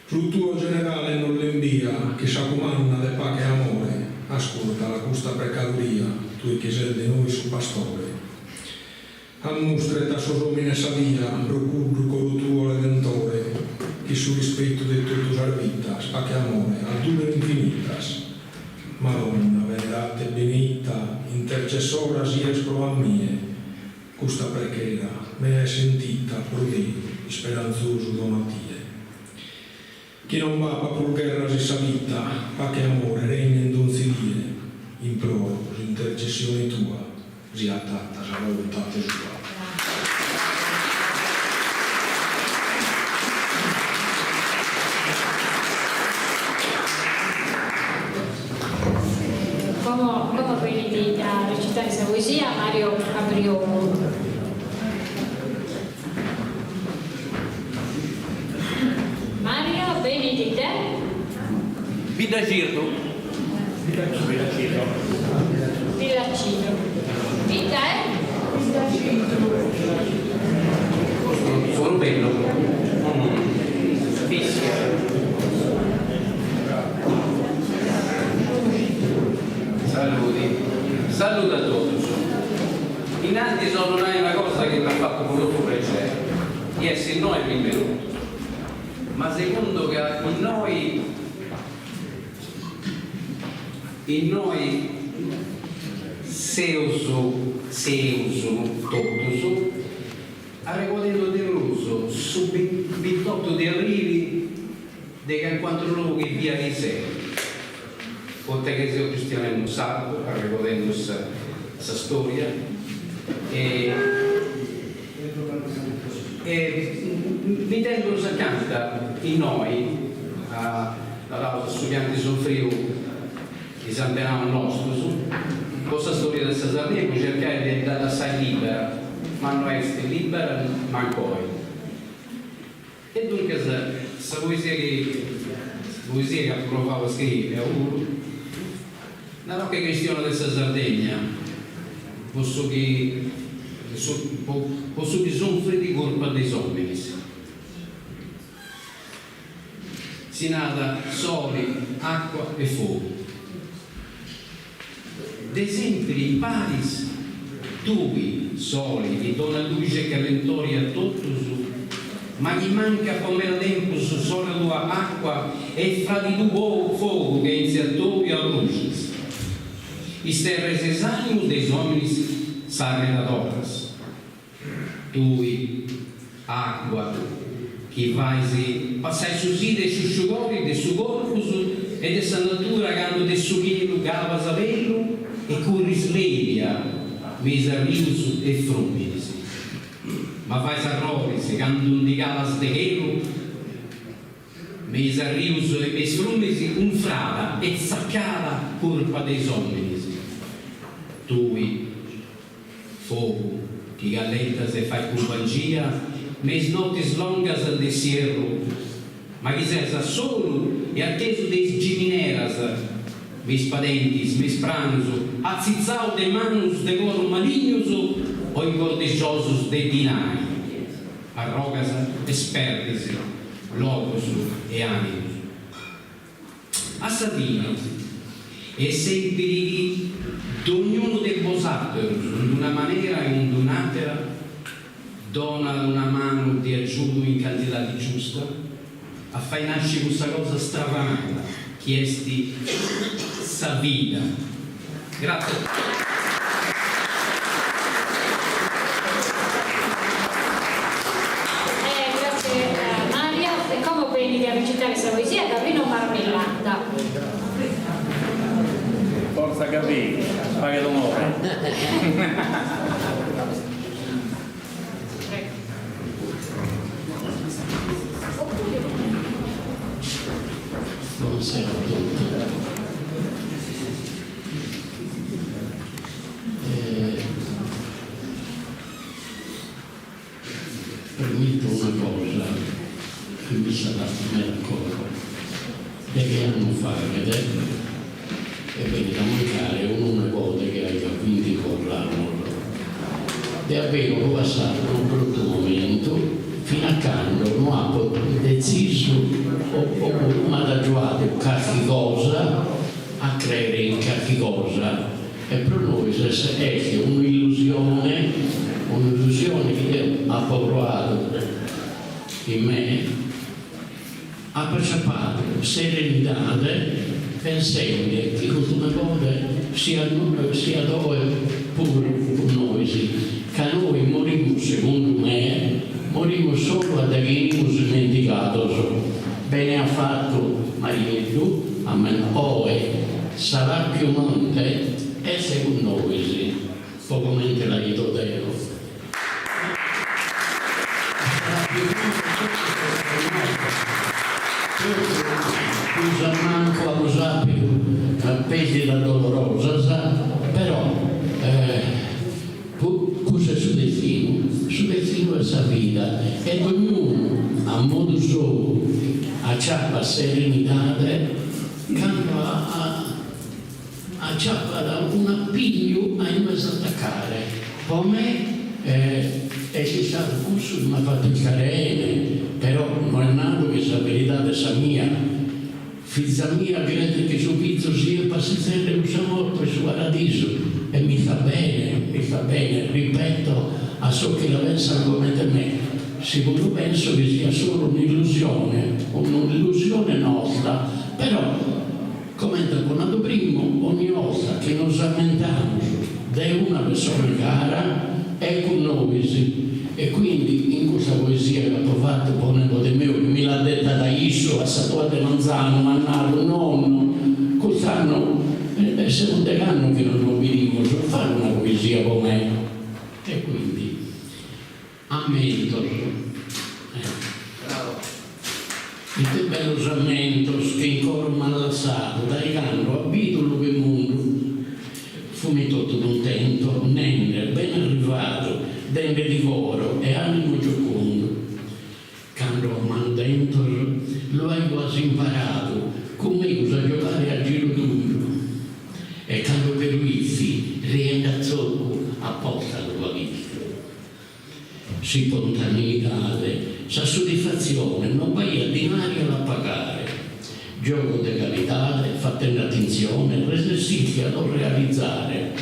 Su tuo generale nos l'imbia chi sa cumanna de pache e amore, ascurtala custa precaduria, tue chi ses de nois su pastore. Ammustret a sos omines sa via pro cuddu coro tuo redentore, chi su rispettu de totu sas vitas, pache e amore, adduren infinitas. Madonna, venerata e beneitta, intercessora sies pro a mie, custa prechera mea e sentita pro Deu, isperantzosu dono a tie. Chi non b'apat prus gherras in sa vita, pache e amore regnen donzi die, imploro s'intercessione tua, siat 'atta sa voluntate sua. Como como benit a recitare sa poesia Mario Cabriolu. Mario, benit de? Biddacidru. Villacidro. Bidda est? Villacidru. Sonu bellu. Fischia. Saludi. Saludu a totus. Innantis 'ollu nai una cosa chi m'at fatu tropu prexeri, di essi innoi benvenutu, ma segundu ca innoi innoi seus seus totus arregodendu de prus su bintotu de abrili de calincunu atru logu chi fiat ariseru, poita chi seus chistionendu in sardu, arregodendu sa sa storia e e bidendus acanta innoi a naraus su chi ant sunfriu is antenaus nostus po sa storia de sa Sardegna po circai de dda lassai libera, ma no est libera mancu oi. E duncas sa poesia chi sa poesia chi apu provau a scriri deu puru, naraus chi chistionat de sa Sardegna, po su chi po su chi sunfrit curpa de is ominis. Si narat soli, acua e fogu. De sempiri in paris, tui, soli, chi donat luxi e callentori a totus, ma chi mancat po meda tempus sorri tua acua e fradi tuu fogu chentzi atobiu abruxas. Isterres is animus de is ominis s'arredadoras. Tui, acua, chi fais passai su sidi e su sciugori de su corpus e de sa natura candu de su chelu calas a bellu. E curris lèbia me is arrius e frùminis. Ma fais arroris candu ndi calas de chelu me is arrius e me is fruminis unfrada e tzacada curpa de is òminis. Tui, fogu, chi callentas e fais cumpangia me is notis longas de s'ierru, ma chi ses a solu e atesu de is gimineras, me is padentis, me is pranus, atzitzau de manus de coru malignus o ingordixosus de dinai, arrogas e sperdis logus e animus. A sa fini, est sèmpiri chi dognunu de bosàterus, in d'una manera o in d'un'àtera, donat una manu de agiudu in cantidadi giusta a fai nasci custa cosa stravanada chi est sa vida. Grazie. E grazie Mario. E como benit a recitare sa poesia Gavino Marmellada. Forza Gavì, faghet onore. Buonasera a tutti. Eh, permetto una cosa chi mi sta meda a coro. Deghe annos faghet est bennidu a mancare unu nebode chi aiat binticuatru annos. De aberu apo passadu unu bruttu momentu fina a cando no apo detzisu o m'at agiuadu carchi cosa a crere in carchi cosa e pro nois est un'illusione, un'illusione chi deo apo proadu in me. Apo aciapadu serenidade pensende chi custu nebode siat siat oe puru cun nois, ca nois morimus, segundu me, morimus solu a daghi 'enimus ismentigados. Bene at fatu Marieddu a oe Saràpiu Monte est cun nois, po comente la 'ido deo. Prus a mancu amus àpidu pèrdidas dolorosas, però cussu est su destinu, su destinu est sa vida e dognunu a modu sou aciapat serenidade cando Aciapat un'apigliu a inue s'atacare. Po me est istadu cussu chi m'at fatu istare 'ene, però no est nadu chi sa veridade est sa mia. Fiza mia credet chi su fizu siat passizende cun sa morte in su paradisu e mi istat bene, mi istat bene, ripeto a sos chi la pensan comente me, si puru penso chi siat solu un'illusione, un'illusione nostra, però Comente apo nadu primu, ogni 'olta chi nos ammentamus de una pessone cara est cun nois e quindi in custa poesia chi apo fatu po nebode meu chi mi l'at detada issu a sa duas de manzanu m'at nadu nonnu cust'annu semus degh'annos chi non nos bidimus faghe una poesia po me e quindi Ammentos. Ite bellos ammentos chi in coro m'an lassadu dae cando at bidu lughe mundu. Funi totu cuntentos nende bene arrivadu dendeli coro e animu giocundu. Cando a manu tentos lu aio quasi imparadu cun megus a giogare a giru tundu e cando che lu 'izi riende a zogu apposta lu faghisti. S'ispontaneidade, sa soddisfatzione non b'aiat dinari a la pagare. Giogos de calidade, fatende atintzione, resessiti a los realizare.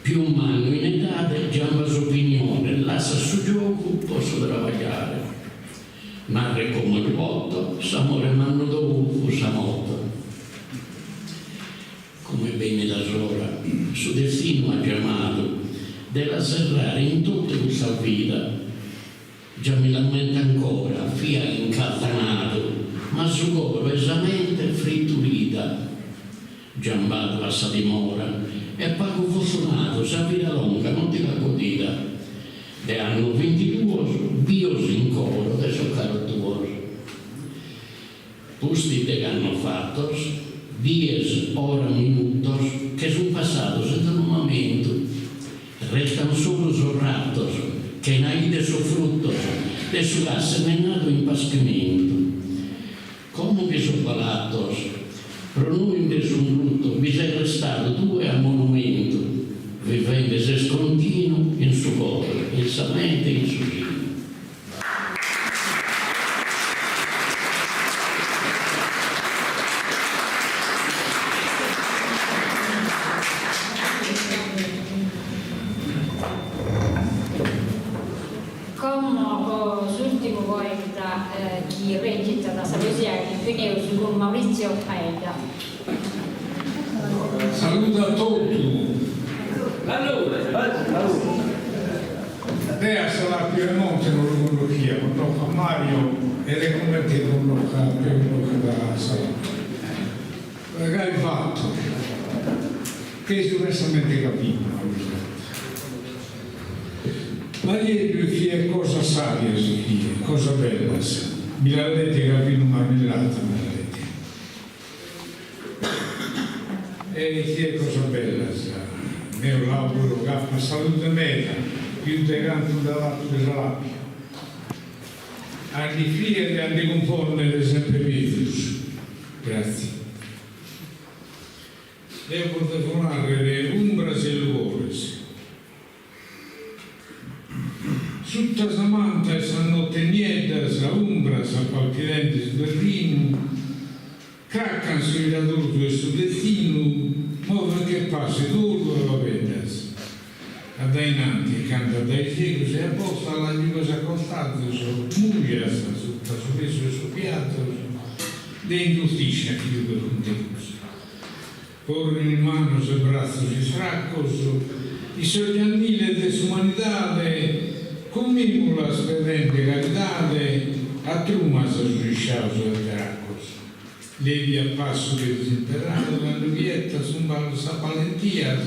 Pius mannu in edade giambat s'opinione, lassat su giogu po su trabagliare. Narrer como lu poto, s'amore mannu tou fut sa moto. Como est bennida s'ora, su destinu at giamadu, de la serrare in totu custa vida. Già mi l'ammento ancora, fia incatanadu, ma su coro e sa mente fritulida. Giambadu a sa dimora e pagu fortunadu sa vida longa non ti l'at godida. De annos vintiduos bios in coro de sos caros tuos. Pustis degh'annos fatos, dies, oras, minutos che sun passados in unu mamentu. Restan solu sos ratos, chena 'ider sos frutos de su ch'as semenadu in paschimentu. Como chi sos palatos pro nois nde sun rutos bi ses restadu tue a monumentu, vivende ses continu in su coro, in sa mente e in su sinu. Como s'ùrtimu poeta chi rècitat sa poesia chi fineus cun Maurizio Faedda. Salude a totu! Deo a Salapio 'e Monte non lu connoschia, connosco a Mario e de comente connosco a connosco a Salapio. Gai fatto, ch'est diversamente Gavino, Marieddu iscriet cosas sàbias, iscriet cosas bellas, mi las leget Gavinu Marmellata mi las leget. E iscriet cosas bellas, deo l'auguro ch'apat salude meda, pius de cantu nd'at atu de Salapio. A nd'iscriere e a nde cumpònnere sempre mezus. Gratzie. Deo bos devo nàrrere umbras e lugores. Sutta sa manta 'e sas nottes nieddas, umbras apalpidende su terrinu, cracan su iradorzu 'e su destinu, moven che passu 'e dolu e pabeddas. A dainanti e cando a daisegus e a posta las giughes a costazos, mujas sutta su pesu 'e sos biazos de ingiustiscia chi giughes cun tegus. Porrin manos e bratzos istracos, in sos gianniles de s'umanidade, cun mìmulas pedende caridade a trumas sos isciaos e teracos. Lèbiu a passu de disinterradu cando chi 'ettas sun sas balentias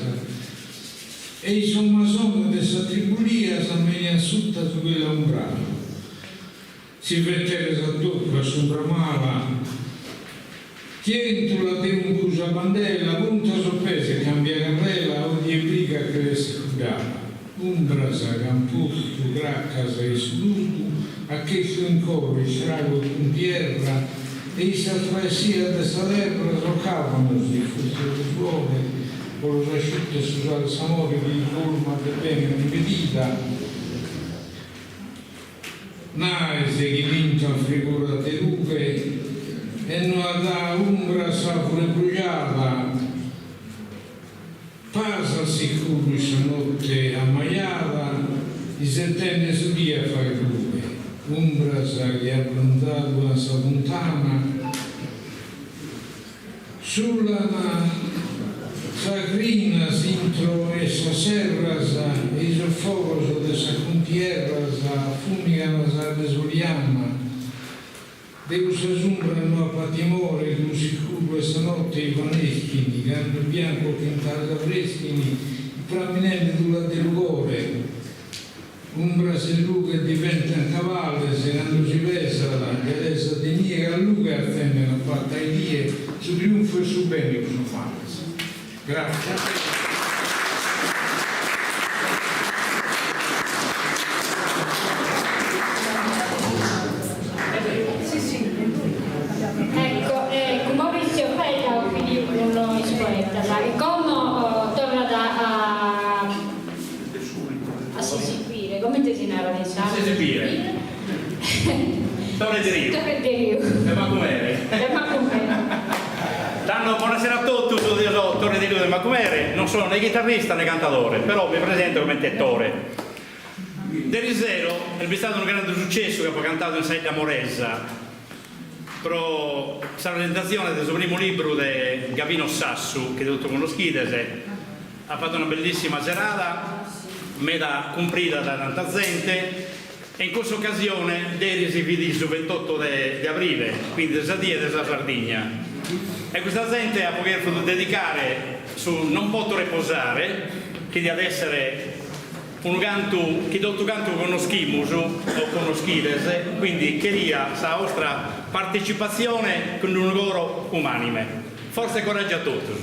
e-i sos masones de sas tribulias menian sutta su chelu aumbradu. Si fetteres addoppiu a s'umbra mala, chi 'entulat de uncu sa bandela, punta sos pes e cambia carrela, odiu e briga che l'essit cudd'ala. Umbras ch'an postu craccas in su ludu, a chessu in coro istragu e cuntierra, e in sas traessias de sa terra sos càvanos isfustos de suore, pro los asciutter su sale 'e s'amore chi colmat de bene ogni medida. Naes chi pintan friguras de lughe e no at umbra s'arvure brujada, pasat sicuru in sa notte ammajada isettende su die a fagher lughe, umbras chi abbronzadu an sa funtana. Sulan sas grinas intro 'e sas serras e-i sos fogos de sas cuntierras affumigan s'adde soliana. De cussas umbras no apo timore chi cun s'iscuru 'e sa notte isvaneschin cando biancos chintares avreschin ispramminende tulas de lugore. Umbras e lughe diventan cabales cando si pesat gheresa de nie ca lughe atzenden a fatta 'e die su triunfu 'e su bene cun sos males. Gratzias. Ecco, e cun Maurizio Faedda aus finiu cun is poetas e como torrat a A s'esibire, comente si narat in sardu? A s'esibire. Tore Deriu. Tore Deriu. De Macumere. De Macumere. Tando, bonasera a totus, deo so Tore Deriu de Macumere, non sono né chitarrista né cantadore, però mi presento comente Tore. Derisero est bistadu unu grandu sucessu chi apo cantadu in sa 'idda Moresa pro sa presentatzione de su primu libru de Gavino Sassu, chi totu connoschides, At fatu una bellissima serada, meda cumprida dae tanta zente, e in cussa ocasione deris fit su ventotto de de abrile, quindi sa die de sa Sardigna. E custa zente apo cherfidu dedicare su Non poto reposare, chi diat essere unu cantu chi totu cantu connoschimus o connoschides, quindi cheria sa 'ostra partecipatzione cun unu coro umanime. Fortza e coraggiu a totus.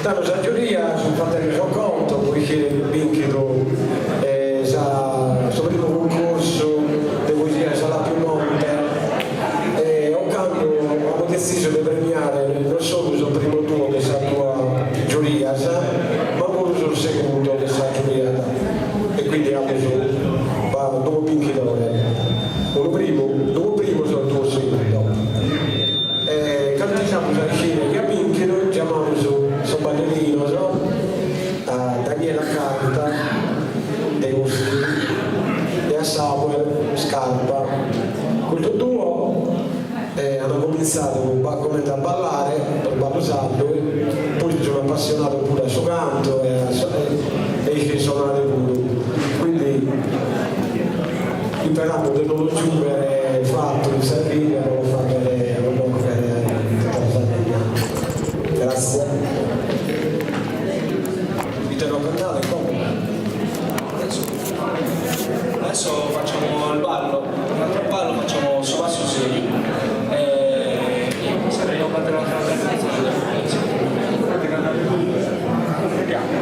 Tando sa giuria sunt fatende sos contos pro ischire chie at bìnchidu sa su primu cuncursu de poesia de s'Alàpiu Monte e ocannu amus detzisu de premiare non solu sos primos duos de sas duas giurias ma puru sos segundos de sa giuria e quindi amus b'at duos binchidores, unu primu, duos primos e duos segundos. E cando già amus a ischire chie at bìnchidu giamamus sos ballerinos a Daniela Carta de Oschi e a Samuel Scarpa. Custos duos ant comintzadu comente a ballare pro ballu sardu, poi si sun appassionados puru a su cantu e ischin sonare puru, quindi isperamus de non los giughere fatu in Sardigna pro los faghere connoschere in tota sa Sardigna. Grazie. Ite nos cantades como? Adesso facciamo il ballo, un altro ballo facciamo su passu seriu. E io penso che dobbiamo battere un'altra canzone. Vediamo.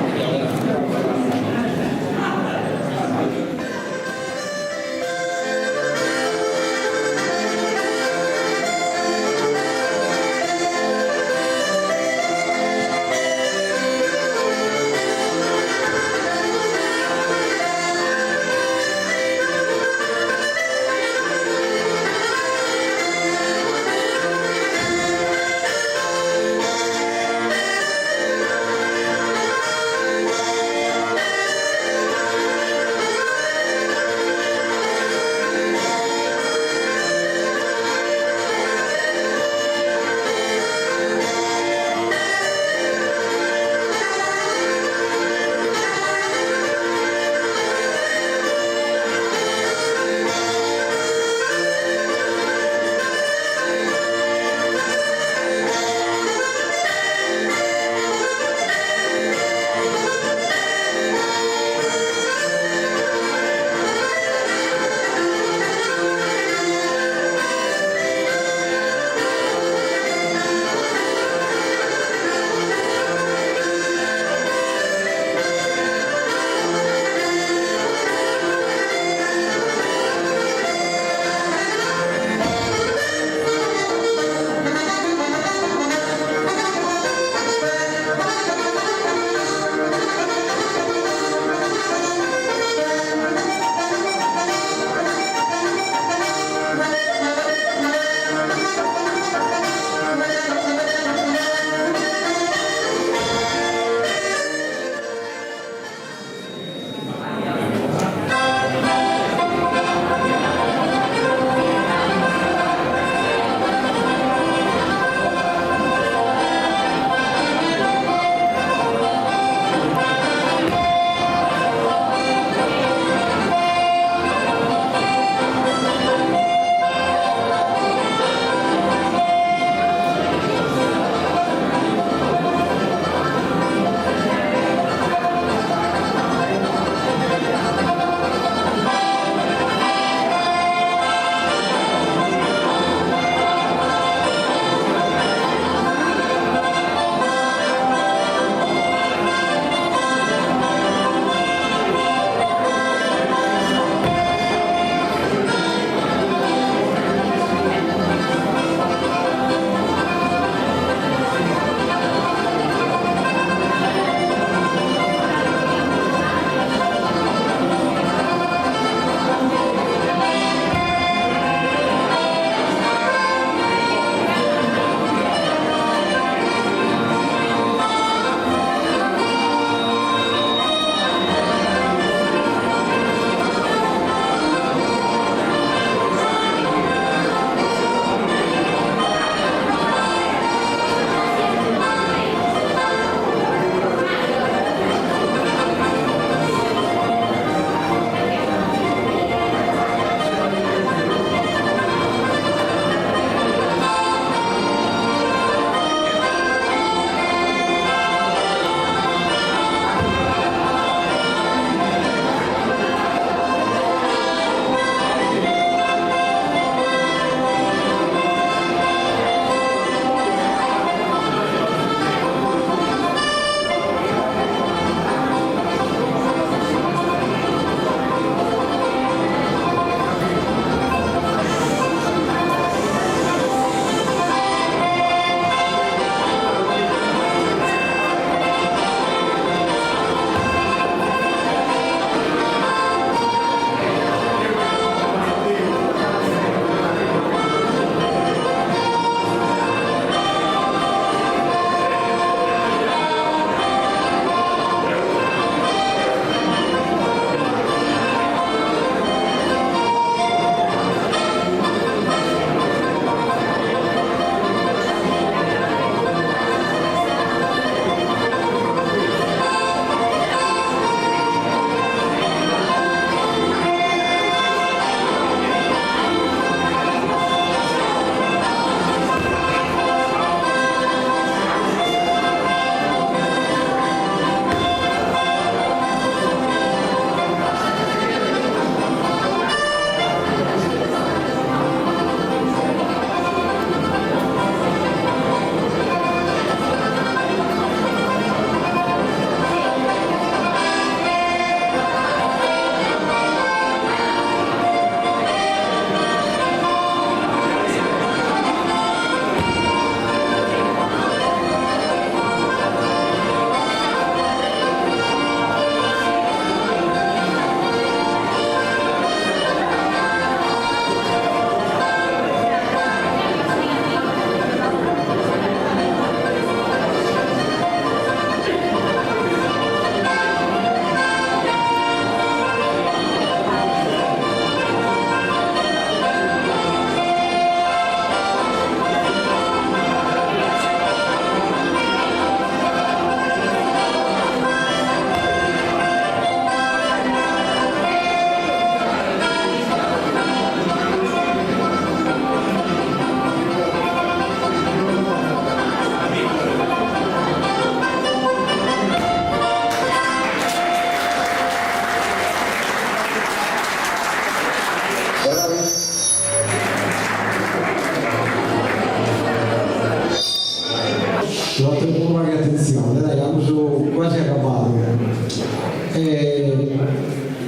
Unu pagu 'e atentzione, dai, amus quasi acabadu.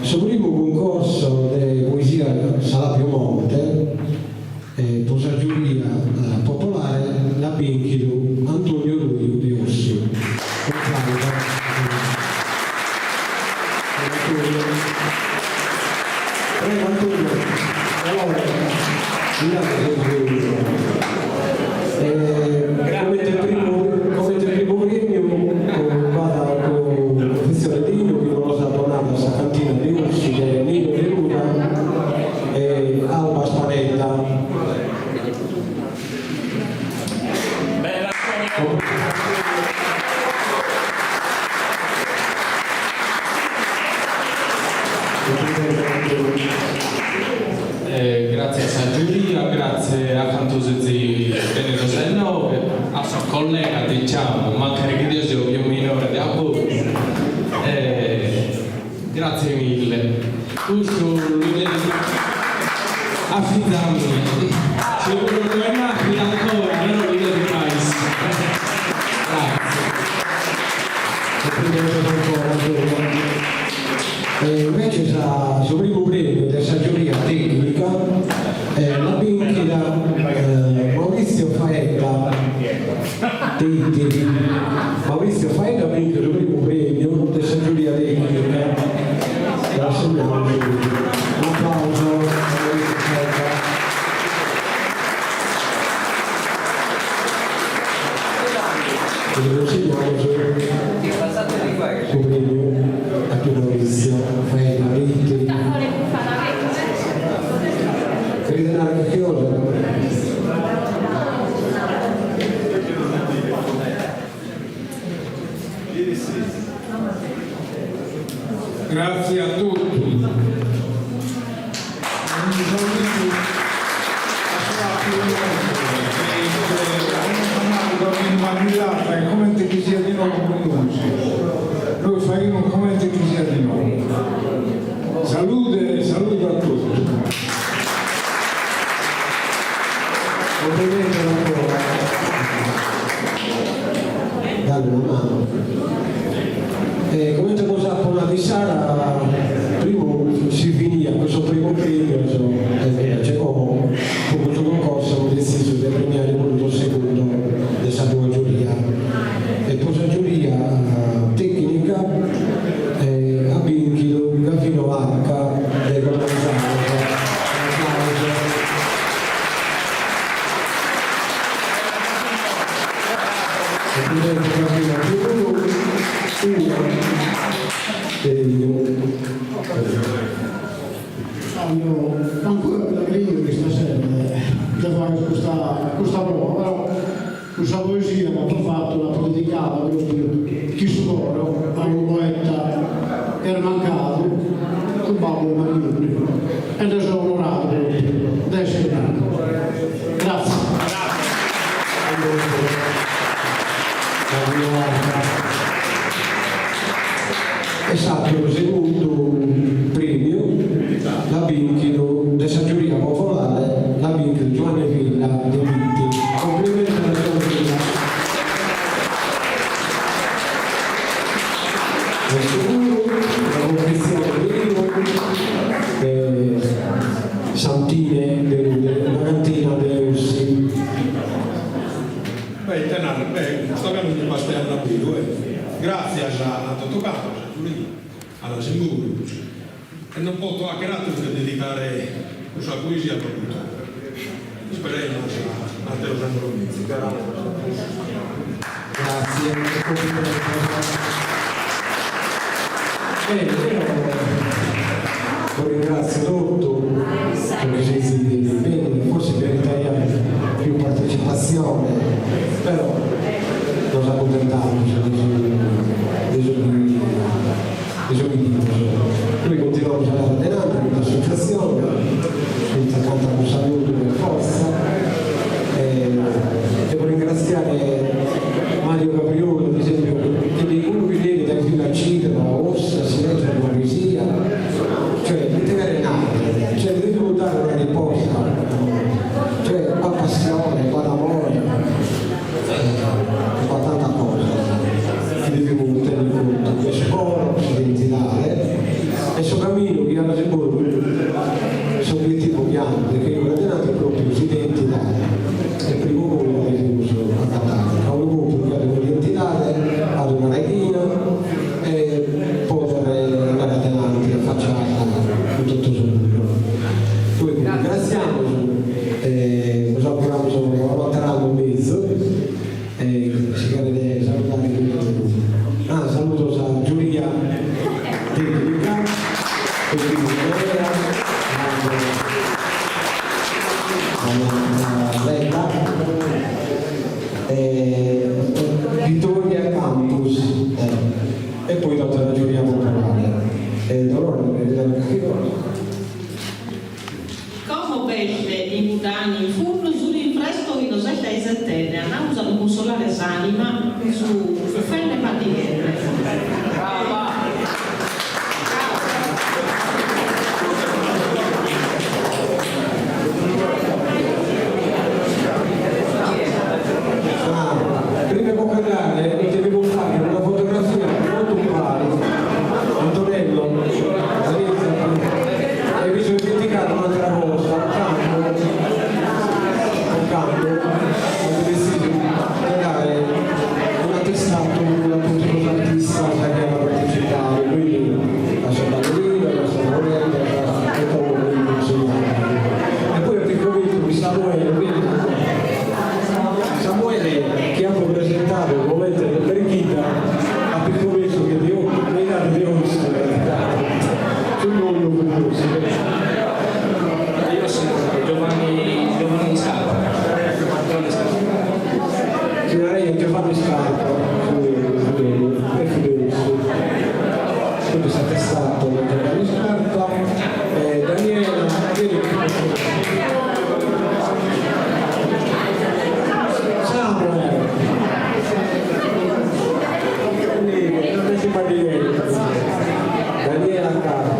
Su primu cuncorso de poesia Salapio Monte po sa giuria popolare l'at bìnchidu Antonio Ruiu de Ossi. Prego Antonio, allora, comente primu comente primu premiu b'at confezione de 'inu chi nos at donadu sa cantina de Ossi de Nino Deruda e Alba Spanedda. Gratzie a sa giuria, gratzie a cantu sezis bennidos a inoghe, a sos collegas diciamo, mancari chi deo seo pius minore de a bois, gratzie mille. Custu lu dedico a fiza mia, chi puru no est nàschida ancora, però lu dedico a issa. Gratzie. E invece sa su primu premiu de sa giuria tecnica l'at binchida Maurizio Faedda de Ittiri. Maurizio Faedda at binchidu su primu premiu de sa giuria tecnica. Dd'assignamus un'aplauso a Maurizio Faedda. E ddi cunsignamus su premiu a tiu Maurizio Faedda de Ittiri. Cherides narrer carchi cosa? Gratzie a totu. Unu saludu a s'àteru che est comente chi siat inoghe cun nois. Nois faghimus comente chi siat inoghe. Salude e saludu a totu. Complimenti ancora. Dai una mano. E comente bos apo nadu issara, primu si finiat cun sos primos premios e invece como cun custu concorso amus detzisu de premiare puru sos segundos de sa duas giuria. E po sa giuria tecnica at binchidu Gavino Arca de Codronzanu. Ando ancora Pellegrino chi stasera de fagher custa custa prova, però cussa poesia chi apo fatu l'apo dedicada propriu chin su coro a unu poeta chi est mancadu, su babbu de Mariuddu, e nde so onoradu propriu de essere inoghe. Gratzie. E s'àteru segundu prèmiu l'at bìnchidu de sa giuria popolare l'at bìnchidu Giuanne Villa de Bitti. Complimenti a Giuanne Villa. E seguru una confezione de binu de Santine de una cantina de Ossi. Beh, ite narrer, beh, custa gana mi bastiat a bidu, eh. Gràtzias a totu cantos, a Giulia, a la Simburu, e non poto 'acher àteru che dedicare cussa poesia a babbu Tore. Isperemus àteros annos mezus. Gràtzie e cumplimentos. Bene, deo bos ringràtzio totu pro chi seis bennidos, forsis meritaiat pius partecipatzione, però nos acuntentamus de su de su de su chi dimus. Nois continuamus a andare adenanti cun s'associatzione, fintzas canta cun saludu e fortza e devo ringraziare Mario Capriolu ad esempio chi est unu chi benit dae Villacidro, Ossi, a si leggere una poesia, cioè ite cheret narrer. Vittoria Campus e poi totu sa giuria popolare. Dolores, cheres nai carchi cosa? Como b'est in Mudani in fundu su rinfresco chi nos est aisettende, andamus a lu cunsolare s'anima cun su fenne mandighende. Prima 'e bos che dare nos devimus fagher una fotografia totu umpare. Antonello, e mi so ismentigadu un'atera cosa, ocannu, ocannu apo detzisu de dare un'atestadu a totu sos artistas chi ant partecipadu, quindi a sos ballerinos, a sas ballereras e totu su E poi apo iscobertu chi Samuele, Samuele chi apo presentadu comente de Berchidda, apo iscobertu chi de meidade de Ossi su nonnu fut de Ossi. Io sono Giovanni, Giovanni Scarpa. Giovanni Scarpa. Si naraiat Giovanni Scarpa, su nonnu, e fut de Ossi. Quindi s'atestadu de Giovanni Scarpa e Daniela, vieni qui. Samuel! Daniela Carta.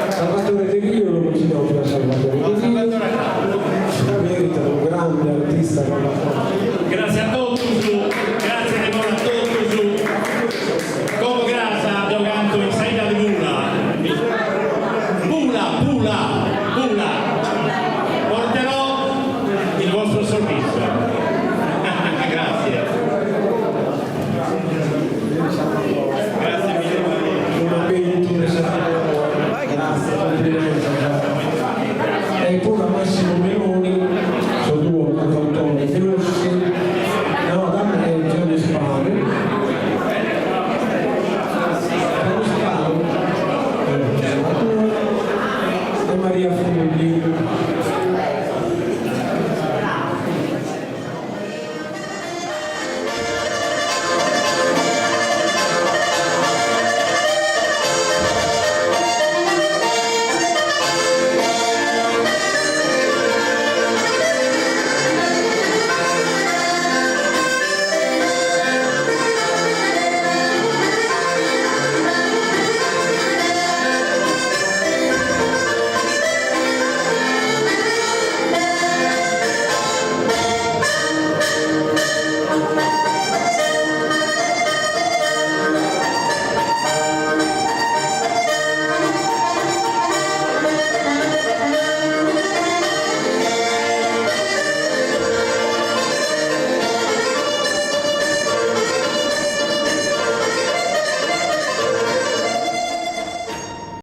Salvatore De Rio lo considero più a Salvatore De Rio. Merita un grande artista Grazie a totus, grazie de coro a totus. Como cras deo canto in sa 'idda de Pula. Pula, Pula, Pula. Porterò il vostro sorriso. Grazie. Grazie mille. Un ambiente grazie, complimenti. E poi a Massimo Meloni, sono due cantautori de Ossi, no, da me Gianni Spanu. Gianni Spanu, e Maria Fo.